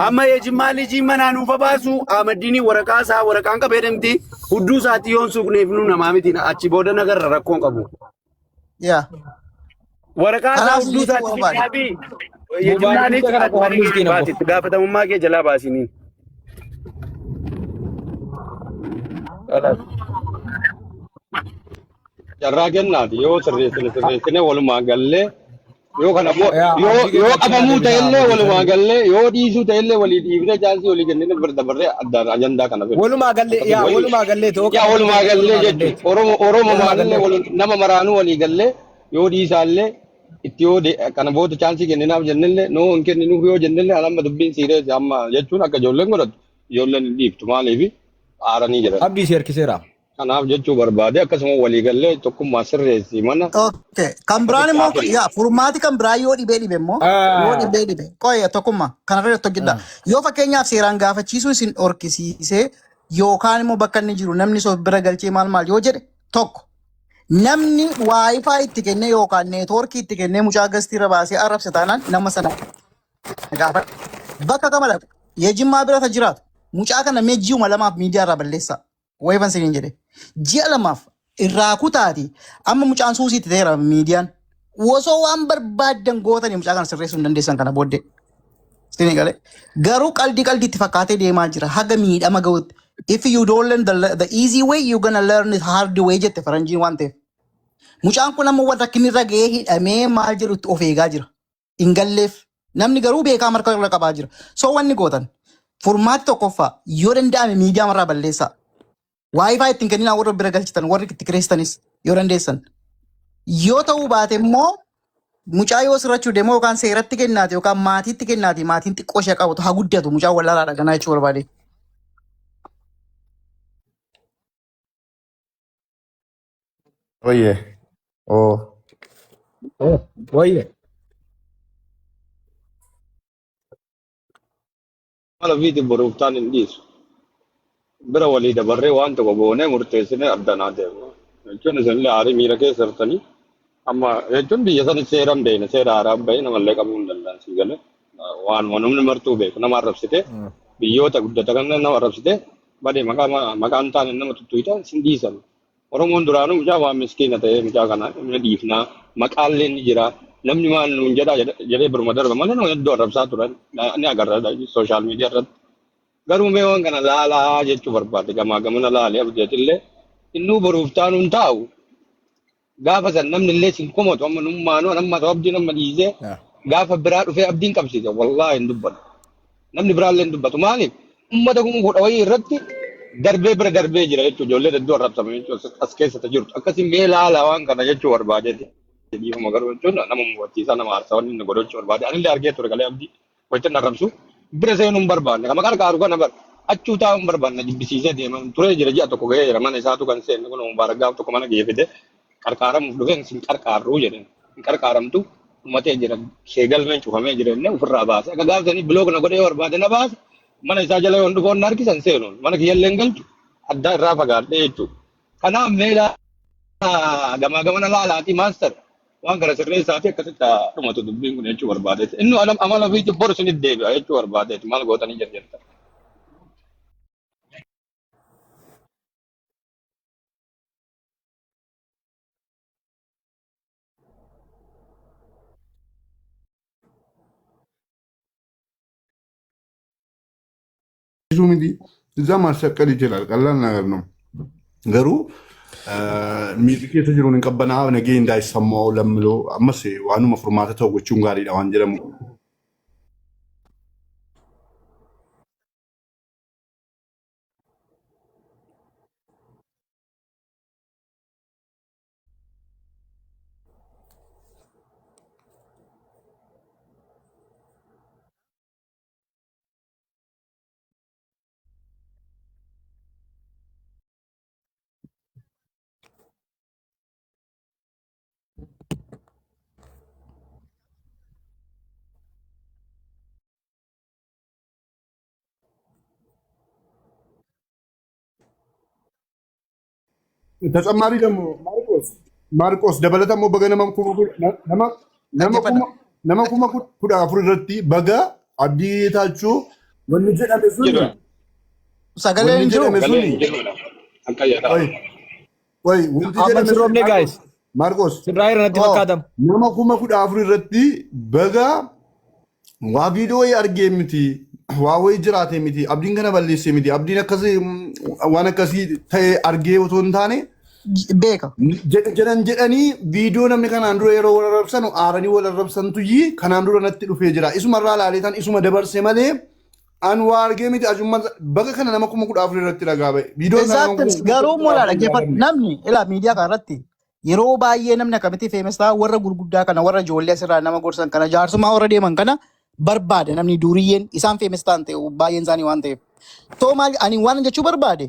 amma የጅማ ልጅ manaa nuuf baasu Ahmadiin waraqaa isaa waraqaan qabee deemti hudduu isaatii yoon suuqneef nu namaa miti achi booda nagarra rakkoon qabu. Yaa. Waraqaa isaa Kanaaf si hudduu jechuu isaatii barbaade. dhaabii የጅማ Mubaarak ልጅ kana ati qofa mana kee miskiina baasi qofa. itti gaafatamummaa kee jalaa baasiniin. Carraa kennaati yoo sirreessine sirreessine walumaa gallee yoo kana immoo Yaa yoo Abdii yoo Geetaachoo naa qabamuu deebisaa ta'ellee Ahmad walumaa Sanii. gallee yoo dhiisuu ta'ellee walii dhiifnee chaansii walii kennine bira dabarree addaan ajandaa kana bira. Walumaa gallee Akkasuma yaa wayii walumaa gallee ta'uu yaa qabamuu walumaa ta'ellee gallee walumaa jechuun galleeti. Oromoo Oromoo Walumaa maalillee galleeti. walu nama maraanuu walii gallee yoo dhiisaallee itti yoo kana booda chaansii kenninaaf jennellee noo hin kenninuuf yoo jennellee an amma dubbiin siirees amma jechuun akka ijoolleen godhatu ijoolleen hin dhiiftu maaliif aaranii jiran. Abdii si harkiseera. Kanaaf jechuu barbaade akkasuma walii gallee tokkummaa sirreessi mana Okay. Kan biraan akkasitti immoo haafille. yaa furmaati kan biraa yoo dhibee dhibe immoo yoo dhibee dhibe qoya tokkummaa kanarra irratti hojjedha. Yoo fakkeenyaaf seeraan gaafachiisuu isin dhorkisiisee yookaan immoo bakka inni jiru namni isa of bira galchee maal maal yoo jedhe tokko namni waayifaa itti kennee yookaan neetwoorkii itti kennee mucaa gastiirra baasee arrabse taanaan nama sana gaafadha. Bakka kama dhaqu yeejimmaa bira ta jiraatu mucaa kana mee ji'uma lamaaf miidiyaa irraa balleessaa. Wayifan siniin jedhe. Ji'a lamaaf irraa kutaati amma mucaan suusiitti ta'eera miidiyaan. Osoo waan barbaaddan gootanii mucaa kana sirreessuu hin dandeessan kana booddee. Isin galee. Garuu qaldii qaldiitti fakkaatee deemaa jira haga miidhama gahutti. If you don't learn the easy way, you gonna learn it hard way jette faranjiin waan ta'eef. Mucaan kun amma warra rakkinni irra gahee hidhamee maal jedhutti of eegaa jira. Hin galleef. Namni garuu beekaa marka irra qabaa jira. So wanni gootan furmaati tokkoffaa yoo danda'ame miidiyaa marraa balleessaa. Waayifaa ittiin kenninaa warra bira galchitan warri itti kireessanis yoo dandeessan. Yoo ta'uu baate immoo mucaa yoo sirrachuu deemu yookaan seeratti kennaati yookaan maatiitti kennaati maatiin xiqqoo ishee qabatu haa guddatu mucaa wallaalaadha kanaa jechuu barbaade. Wayye. Oo. Wayye. Mala ofiitiin boruuf taan hin dhiisu. Bira walii dabarree waan tokko goonee murteessinee addanaa deemna. Jechuun isinillee aarii miira keessa jirtanii amma jechuun biyya sani seera hin beekne seera haaraa hin bahin namallee qabuu hin danda'an sii galee. Waan namni martuu beeku nama arrabsitee biyyoota guddata kana nama arrabsitee badee maqaa maqaan taane nama tuttuqxan sin dhiisan. Oromoon duraanuu mucaa waan miskiina ta'ee mucaa kana ni dhiifnaa maqaallee ni jira namni maal nuun jedhaa jedhee biruma darba malee nama hedduu arrabsaa turan ni agarra sooshaal miidiyaa irratti. Garuu mee waan kana laalaa jechuu barbaade gamaa gamana laalee abdeetillee innuu boruuf taanuun taa'u gaafa san namni illee sin komatu amma nummaanuu amma ta'u abdiin amma dhiisee gaafa biraa dhufee abdiin qabsiise wallaahi hin dubbatu. Namni biraallee hin dubbatu maaliif ummata kuma kudha wayii irratti darbee bira darbee jira jechuudha ijoollee hedduu arrabsame jechuudha as keessatti jirtu akkasii mee laalaa waan kana jechuu barbaadeeti. Dhiifama garuu jechuun nama mufachiisaa nama aarsaa wanni inni godhu jechuu barbaade anillee argee ture galee abdii wayita inni arrabsu bira seenuu hin barbaanne kama qarqaaru kana bar achuu taa'uu hin barbaanne jibbisiisee deema turee jira ji'a tokko ga'ee jira mana isaatu kan seenne kun mubaarak gaaf tokko mana kiyya fide qarqaaramuuf dhufeen sin qarqaarruu jedheen hin qarqaaramtu dhumatee jira kee galmeen cufamee jira inni ofirraa baase akka gaaf sanii bilook na godhee barbaade na baase mana isaa jala yoon dhufoon na harkisan seenuun mana kiyyallee hin galchu addaa irraa fagaadhee jechuudha. Kanaaf meelaa gamaa gamana laalaatii maaster waan kana sirreessaatii akkasitti dhumatu dubbiin kun jechuu barbaadeeti. Inni amala ofiitti boru isinitti deebi'a jechuu barbaadeeti maal gootanii jirtan. miti እዛ ማሰቀል ይችላል። ቀላል ነገር ነው። Garuu miirri keessa jiruun hin qabbanaa nagee እንዳይሰማው ለምሎ ammas waanuma furmaata ta'u gochuun gaariidha waan jedhamu. ተጨማሪ ደግሞ ማርቆስ ማርቆስ dabalata immoo baga nama kuma nama nama Dhaggeeffadha. kuma nama 14,000 irratti baga Abdii Geetaachoo wanni jedhame suni Jedhu Sagaleen wanni hin jiru. jedhame sagaleen suni hin jirudha. Akka jedhaa. way way wanti Amma jedhame suni sirroomne guys. Maarqos Sirraa irratti Oo. fakkaatama. nama 14,000 irratti baga waa viidiyoo wayii argee miti waa wayii jiraate miti abdiin kana balleessee miti abdiin akkasii waan akkasii ta'e argee otoo hin taane Beeka. Jedhan jedhanii viidiyoo namni kanaan dura yeroo wal arrabsan aaranii wal arrabsantu kanaan dura natti dhufee jira. Isuma irraa ilaalee tan isuma dabarse malee an waa argee miti ajummaa baga kana nama 14,000 irratti ragaa ba'e. Viidiyoo kana nama Exactly. kuma Garuu kudha immoo afur dhaggeeffadhu. ilaalamne. Namni ilaa miidiyaa kana irratti yeroo baay'ee namni akkamitti famous ta'a warra gurguddaa kana warra ijoollee asirraa nama gorsan kana jaarsummaa warra deeman kana barbaade namni duriyyeen isaan famous ta'an ta'e baay'een isaanii waan ta'eef. Too maal ani waan jechuu barbaade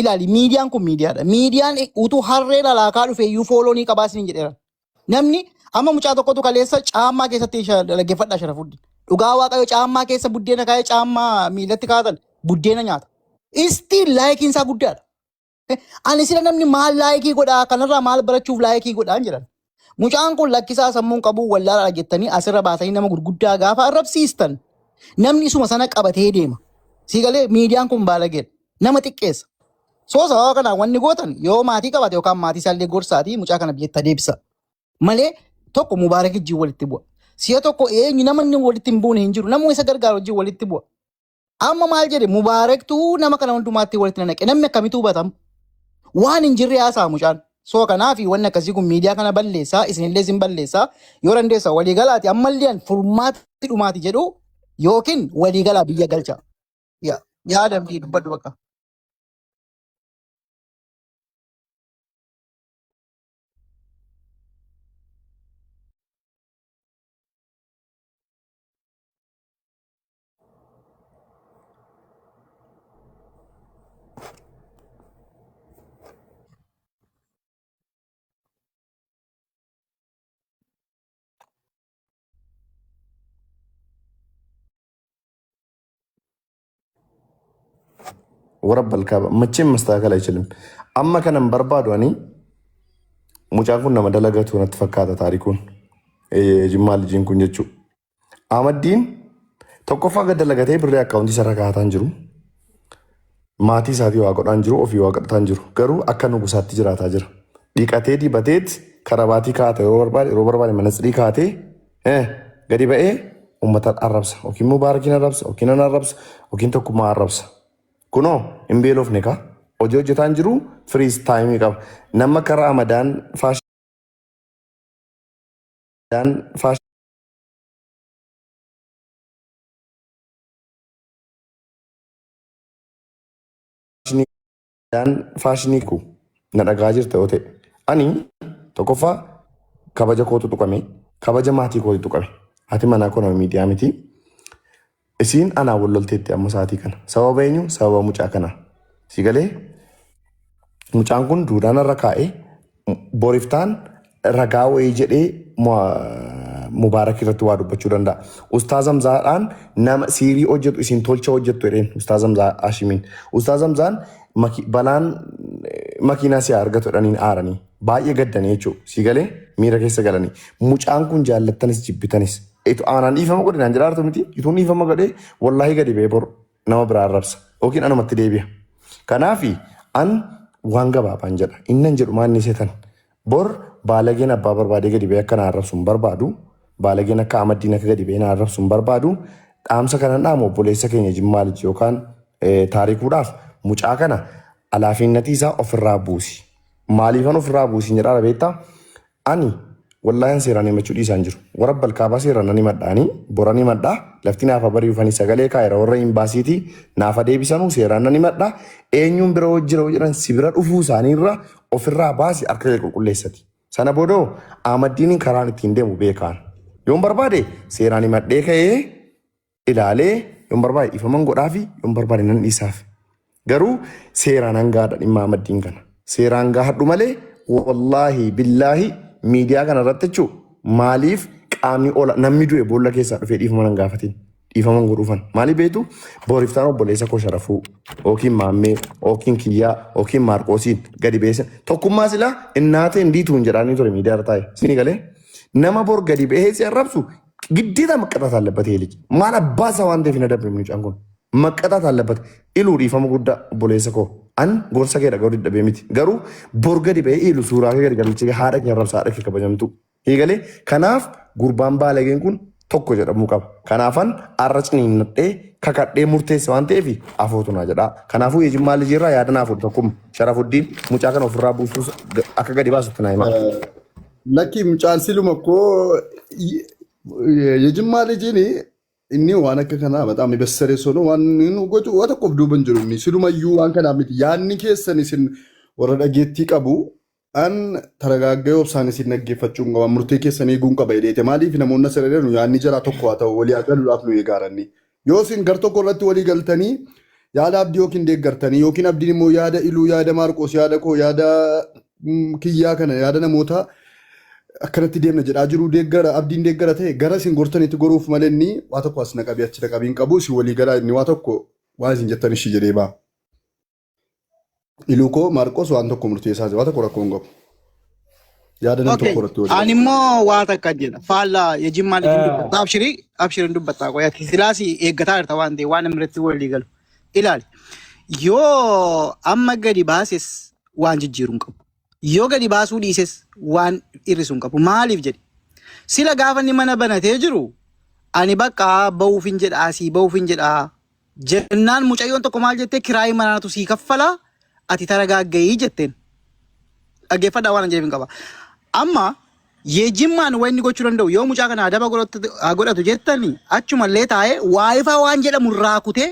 ilaali miidiyaan kun miidiyaadha. Miidiyaan utuu harreen alaakaa dhufe iyyuu follow ni qabaa isiniin jedheera. Namni amma mucaa tokkotu kaleessa caammaa keessatti dhaggeeffadhaa Sharafuddin. Dhugaa waaqayyo caammaa keessa buddeena kaa'ee caammaa miilatti kaa'atan buddeena nyaata. Istiin likeiin isaa guddaadha. Ani sila namni maal like godhaa kanarraa maal barachuuf like godhaa hin jedhan. Mucaan kun lakkisaa sammuun qabu wallaalaa jettanii asirra baasanii nama gurguddaa gaafa arrabsiistan namni isuma sana qabatee deema. Siigalee miidiyaan kun baalageedha. Nama xiqqeessa. Soo sababa kanaan wanni gootan yoo maatii qabaate yookaan maatii isaallee gorsaatii mucaa kana biyyatti adeemsa. Malee tokko Mubaarak wajjin walitti bu'a. Si'a tokko eenyu nama inni walitti hin buune hin jiru. Namni isa gargaaru wajjin walitti bu'a. Amma maal jedhe Mubaaraktuu nama kana hundumaatti walitti naqe namni akkamitti hubatama? Waan hin jirre haasa'a mucaan. Soo kanaaf wanni akkasii kun miidiyaa kana balleessaa isinillee isin balleessaa yoo dandeessa waliigalaati ammallee furmaatti dhumaati jedhu yookiin waliigalaa biyya galcha. Yaada abdii dubbadhu bakka. Warabba alkaaba መቼም መስተካከል አይችልም. Amma kanan barbaadu ani mucaan kun nama dalagatu natti fakkaata taarikuun. Jimmaa lijiin kun jechuudha. Amaddiin tokkoffaa gad dalagatee birrii akkaawuntii sarara kaa'ataan jiru. Maatii isaatii waa godhaan jiru, ofii waa godhataan jiru. Garuu akka nugusaatti jiraataa jira. Dhiqatee dibateet karabaatii kaa'ata yeroo barbaade, yeroo barbaade manatsirii kaa'atee gadi ba'ee uummata arrabsa. Yookiin Mubaarakiin arrabsa, yookiin nan arrabsa, yookiin tokkummaa arrabsa. Kunoo hin beelofne kaa. Hojii hojjetaan jiru free time qaba. Nama karaa Amadaan faashinii ku na dhagaa jirta yoo ta'e ani tokkoffaa kabaja kootu tuqame, kabaja maatii kootu tuqame. Haati manaa koo nama miidiyaa miti. Isiin anaa wal lolteetti amma sa'aatii kana. Sababa eenyu? Sababa mucaa kanaa. Si galee mucaan kun duudhaan irra kaa'ee boriftaan ragaa wayii jedhee Mubaarak irratti waa dubbachuu danda'a. Ustaaz Hamzaadhaan nama siirii hojjetu isin tolcha hojjettu jedheen Ustaaz Hamzaa Hashimiin. Ustaaz Hamzaan balaan makiinaa si argatu jedhaniin aaranii baay'ee gaddanii jechuudha. Si galee miira keessa galanii. Mucaan kun jaallattanis jibbitanis. Itu aanaan dhiifama godhe naan jedhaa miti. Ituun dhiifama godhee wallaahi gadi ba'ee bor nama biraa arrabsa. Yookiin anumatti deebi'a. Kanaafi an waan gabaabaan jedha. Innan jedhu maal inni seetan. Bor baalageen abbaa barbaadee gadi ba'ee akka na arrabsu hin barbaadu. Baalageen akka Amaddiin akka gadi ba'ee na arrabsu hin barbaadu. Dhaamsa kanan dhaamu obboleessa keenya Jimmaa Liji yookaan taarikuudhaaf mucaa kana alaafinnatii isaa ofirraa buusi. Maaliifan ofirraa buusi jedhaa beektaa? Ani wallaahi an seeraan himachuu dhiisaan jiru. Warra balkaabaa seeraan nan himadhaanii boran himadhaa lafti naafa bari'uufanii sagalee kaa'eera warra imbaasiitii naafa deebisanuu seeraan nan himadhaa eenyuun bira jira jedhan si bira dhufuu isaaniirra ofirraa baasi harka kee qulqulleessati. Sana boodoo Ahmaddiiniin karaan ittiin deemu beekaan. Yoon barbaade seeraan himadhee ka'ee ilaalee yoon barbaade dhiifaman godhaafi yoon barbaade nan dhiisaaf. Garuu seeraan hangaadha dhimma Ahmaddiin kana. Seeraan gaahadhu malee wallaahi billaahi miidiyaa kana irratti jechuun maaliif qaamni ola namni du'e boolla keessaa dhufee dhiifama nan gaafatin. Dhiifama godhuufan. Maaliif beektu boriftaan obboleessa koo sharafuu yookiin maammee yookiin kiyyaa yookiin maarqoosiin gadi beesan tokkummaa silaa innaateen diituun jedhaanii ture miidiyaa irra taa'e. Isin galee nama bor gadi ba'ee si arrabsu ግዴታ መቀጣት አለበት ይሄ ልጅ። Maal abbaa isaa waan ta'eef hin adabne mucaan kun. መቀጣት አለበት. Iluu dhiifama guddaa obboleessa koo. An gorsa kee dhaga'uu dadhabee miti. Garuu bor gadi ba'ee ilu suuraa kee gadi galchee haadha kee arrabsa haadha kee kabajamtu. Eegalee kanaaf gurbaan baalageen kun tokko jedhamuu qaba. Kanaafan arra ciniinnadhee kakadhee murteesse waan ta'eef afootu naa jedhaa. Kanaafuu Jimmaa lijiirraa yaada naa fuudhu tokkuma. Sharafuddiin mucaa kana ofirraa buusuu akka gadi baasutti naa himaa. Lakki mucaan siluma koo የጅማ ልጅ inni waan akka kanaa በጣም የበሰለ ሰው ነው. Waan inni gochu waa tokkoof duuba hin jiru inni silumayyuu waan kanaa miti. Yaadni keessan isin warra dhageettii qabu an taragaaggee obsaan isin dhaggeeffachuu hin qaba. Murtee keessan eeguun qaba jedheete. Maaliif namoonni asirra jiran yaadni jaraa tokko haa ta'u walii haa galuudhaaf nu eegaaranni. Yoo isin gar tokko irratti walii galtanii yaada abdii yookiin deeggartanii yookiin abdiin immoo yaada iluu yaada maarqoos yaada koo yaada kiyyaa kana yaada namoota akkanatti deemna jedhaa jiru deeggara abdiin deeggara ta'e gara isin gortanitti goruuf malee inni waa tokko as naqabii achi naqabii hin qabu isin walii galaa inni waa tokko waan isin jettan ishii jedhee ba'a. Iluu koo Maarqos waan tokko murteessaa jira waa tokko rakkoo hin qabu. Yaada nam Okay. tokko irratti walii Ani gala. immoo waa takka jedha. Faallaa yejimmaa lijiin dubbata. Abshirii abshiriin dubbataa qoyati. Silaasi eeggataa jirta waan ta'e waan namni irratti walii galu. Ilaali. Yoo amma gadi baases waan jijjiiru hin qabu. Yoo gadi baasuu dhiises waan hir'isu hin qabu. Maaliif jedhi? Sila gaafa inni mana banatee jiru ani bakka ba'uufin jedhaa sii ba'uufin jedhaa jennaan mucayyoon tokko maal jettee kiraayii manaatu sii kaffalaa ati taragaaggayii jetteen. Dhaggeeffadhaa waan jedheef hin qaba. Amma yeejimmaan waan inni gochuu danda'u yoo mucaa kana adaba haa godhatu jettani achumallee taa'ee waayifaa waan jedhamu irraa kutee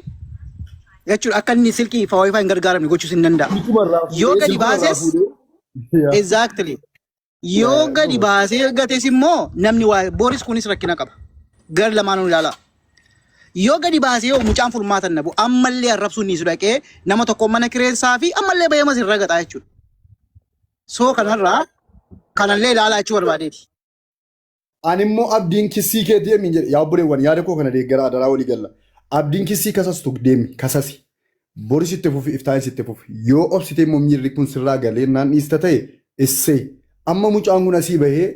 jechuudha akka inni silkii fi waayifaa hin gargaaramne gochuus hin danda'a. Silkumarraa Yoo fuudhee gadi silkumarraa baases fuudhee. exactly yoo gadi baasee gates immoo namni waa Booris kunis rakkina qaba. Gar lamaanuu ilaala. Yoo gadi baasee yoo mucaan furmaata hin dhabu ammallee arrabsuun ni dhaqee nama tokko mana kireessaa fi ammallee bayamas irra gaxaa jechuudha. So kanarraa kanallee ilaalaa jechuu barbaadeeti. Ani immoo abdiin kissii kee deemi jedhe yaa obboleewwan yaada koo kana deeggaraa adaraa walii galla. Abdiin kissii kasastu deemi kasasi. Boris itti fufi, iftaanis itti fufi. Yoo obsitee immoo miirri kun sirraa galee naan dhiista ta'e issee. Amma mucaan kun asii bahee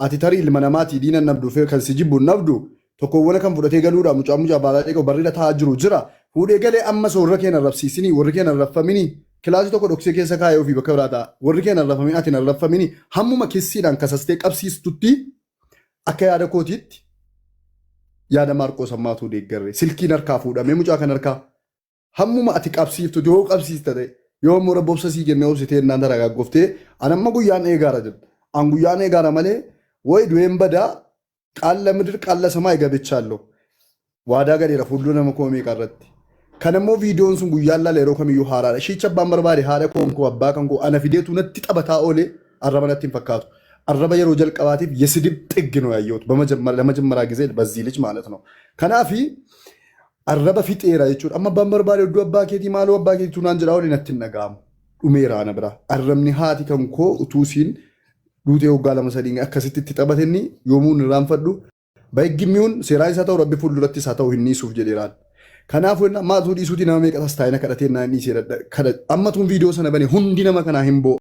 ati tarii ilma namaatii diina nabdu fee kan si jibbu nabdu tokkowwan kan fudhatee galuudha mucaan mucaa baalaa dheeqoo barriidha taa'aa jiru jira. Fuudhee galee ammas warra kee arrabsiisinii warri kee arrabfaminii kilaasii tokko dhoksee keessa kaayee ofii bakka biraa ta'a. Warri kee arrabfamin ati arrabfaminii hammuma kissiidhaan kasastee qabsiistutti akka yaada kootiitti yaada Maarqoos ammaatu deeggarre silkiin harkaa fuudhamee mucaa kan harkaa hammuma ati qabsiiftu yoo qabsiista ta'e yoo immoo rabbi obsa sii kennee obsitee innaan taragaaggoftee an amma guyyaan eegaara jedhu an guyyaan eegaara malee wayi du'een badaa qaalla midir qaalla samaa eegabichallo waadaa galeera fuuldura nama koo meeqa irratti. Kan immoo viidiyoon sun guyyaan laala yeroo kamiyyuu haaraadha. Ishiicha abbaan barbaade haadha koon koo abbaa kan koo ana fideetu natti taphataa oolee arraba natti hin fakkaatu. Arraba yeroo jalqabaatiif የስድብ ጥግ ነው ያየሁት ለመጀመሪያ ጊዜ በዚህ ልጅ ማለት ነው። Kanaafi arraba fixeera jechuudha. Amma abbaan barbaade iddoo abbaa keetii maaloo abbaa keetii naan jedhaa olii natti hin dhaga'amu. Dhumeera ana bira. Arrabni haati kan koo utuu isiin duutee waggaa 2 3 akkasitti itti taphatenni yoomuu hin irraanfadhu. Baay'igimmiin seeraan isaa ta'u rabbi fuulduratti isaa ta'u hin dhiisuuf jedheeraan. Kanaafuu maatuu dhiisuutii nama meeqa tas taa'ina kadhatee naan dhiisee amma tun viidiyoo sana bane hundi nama kanaa hin bo'u.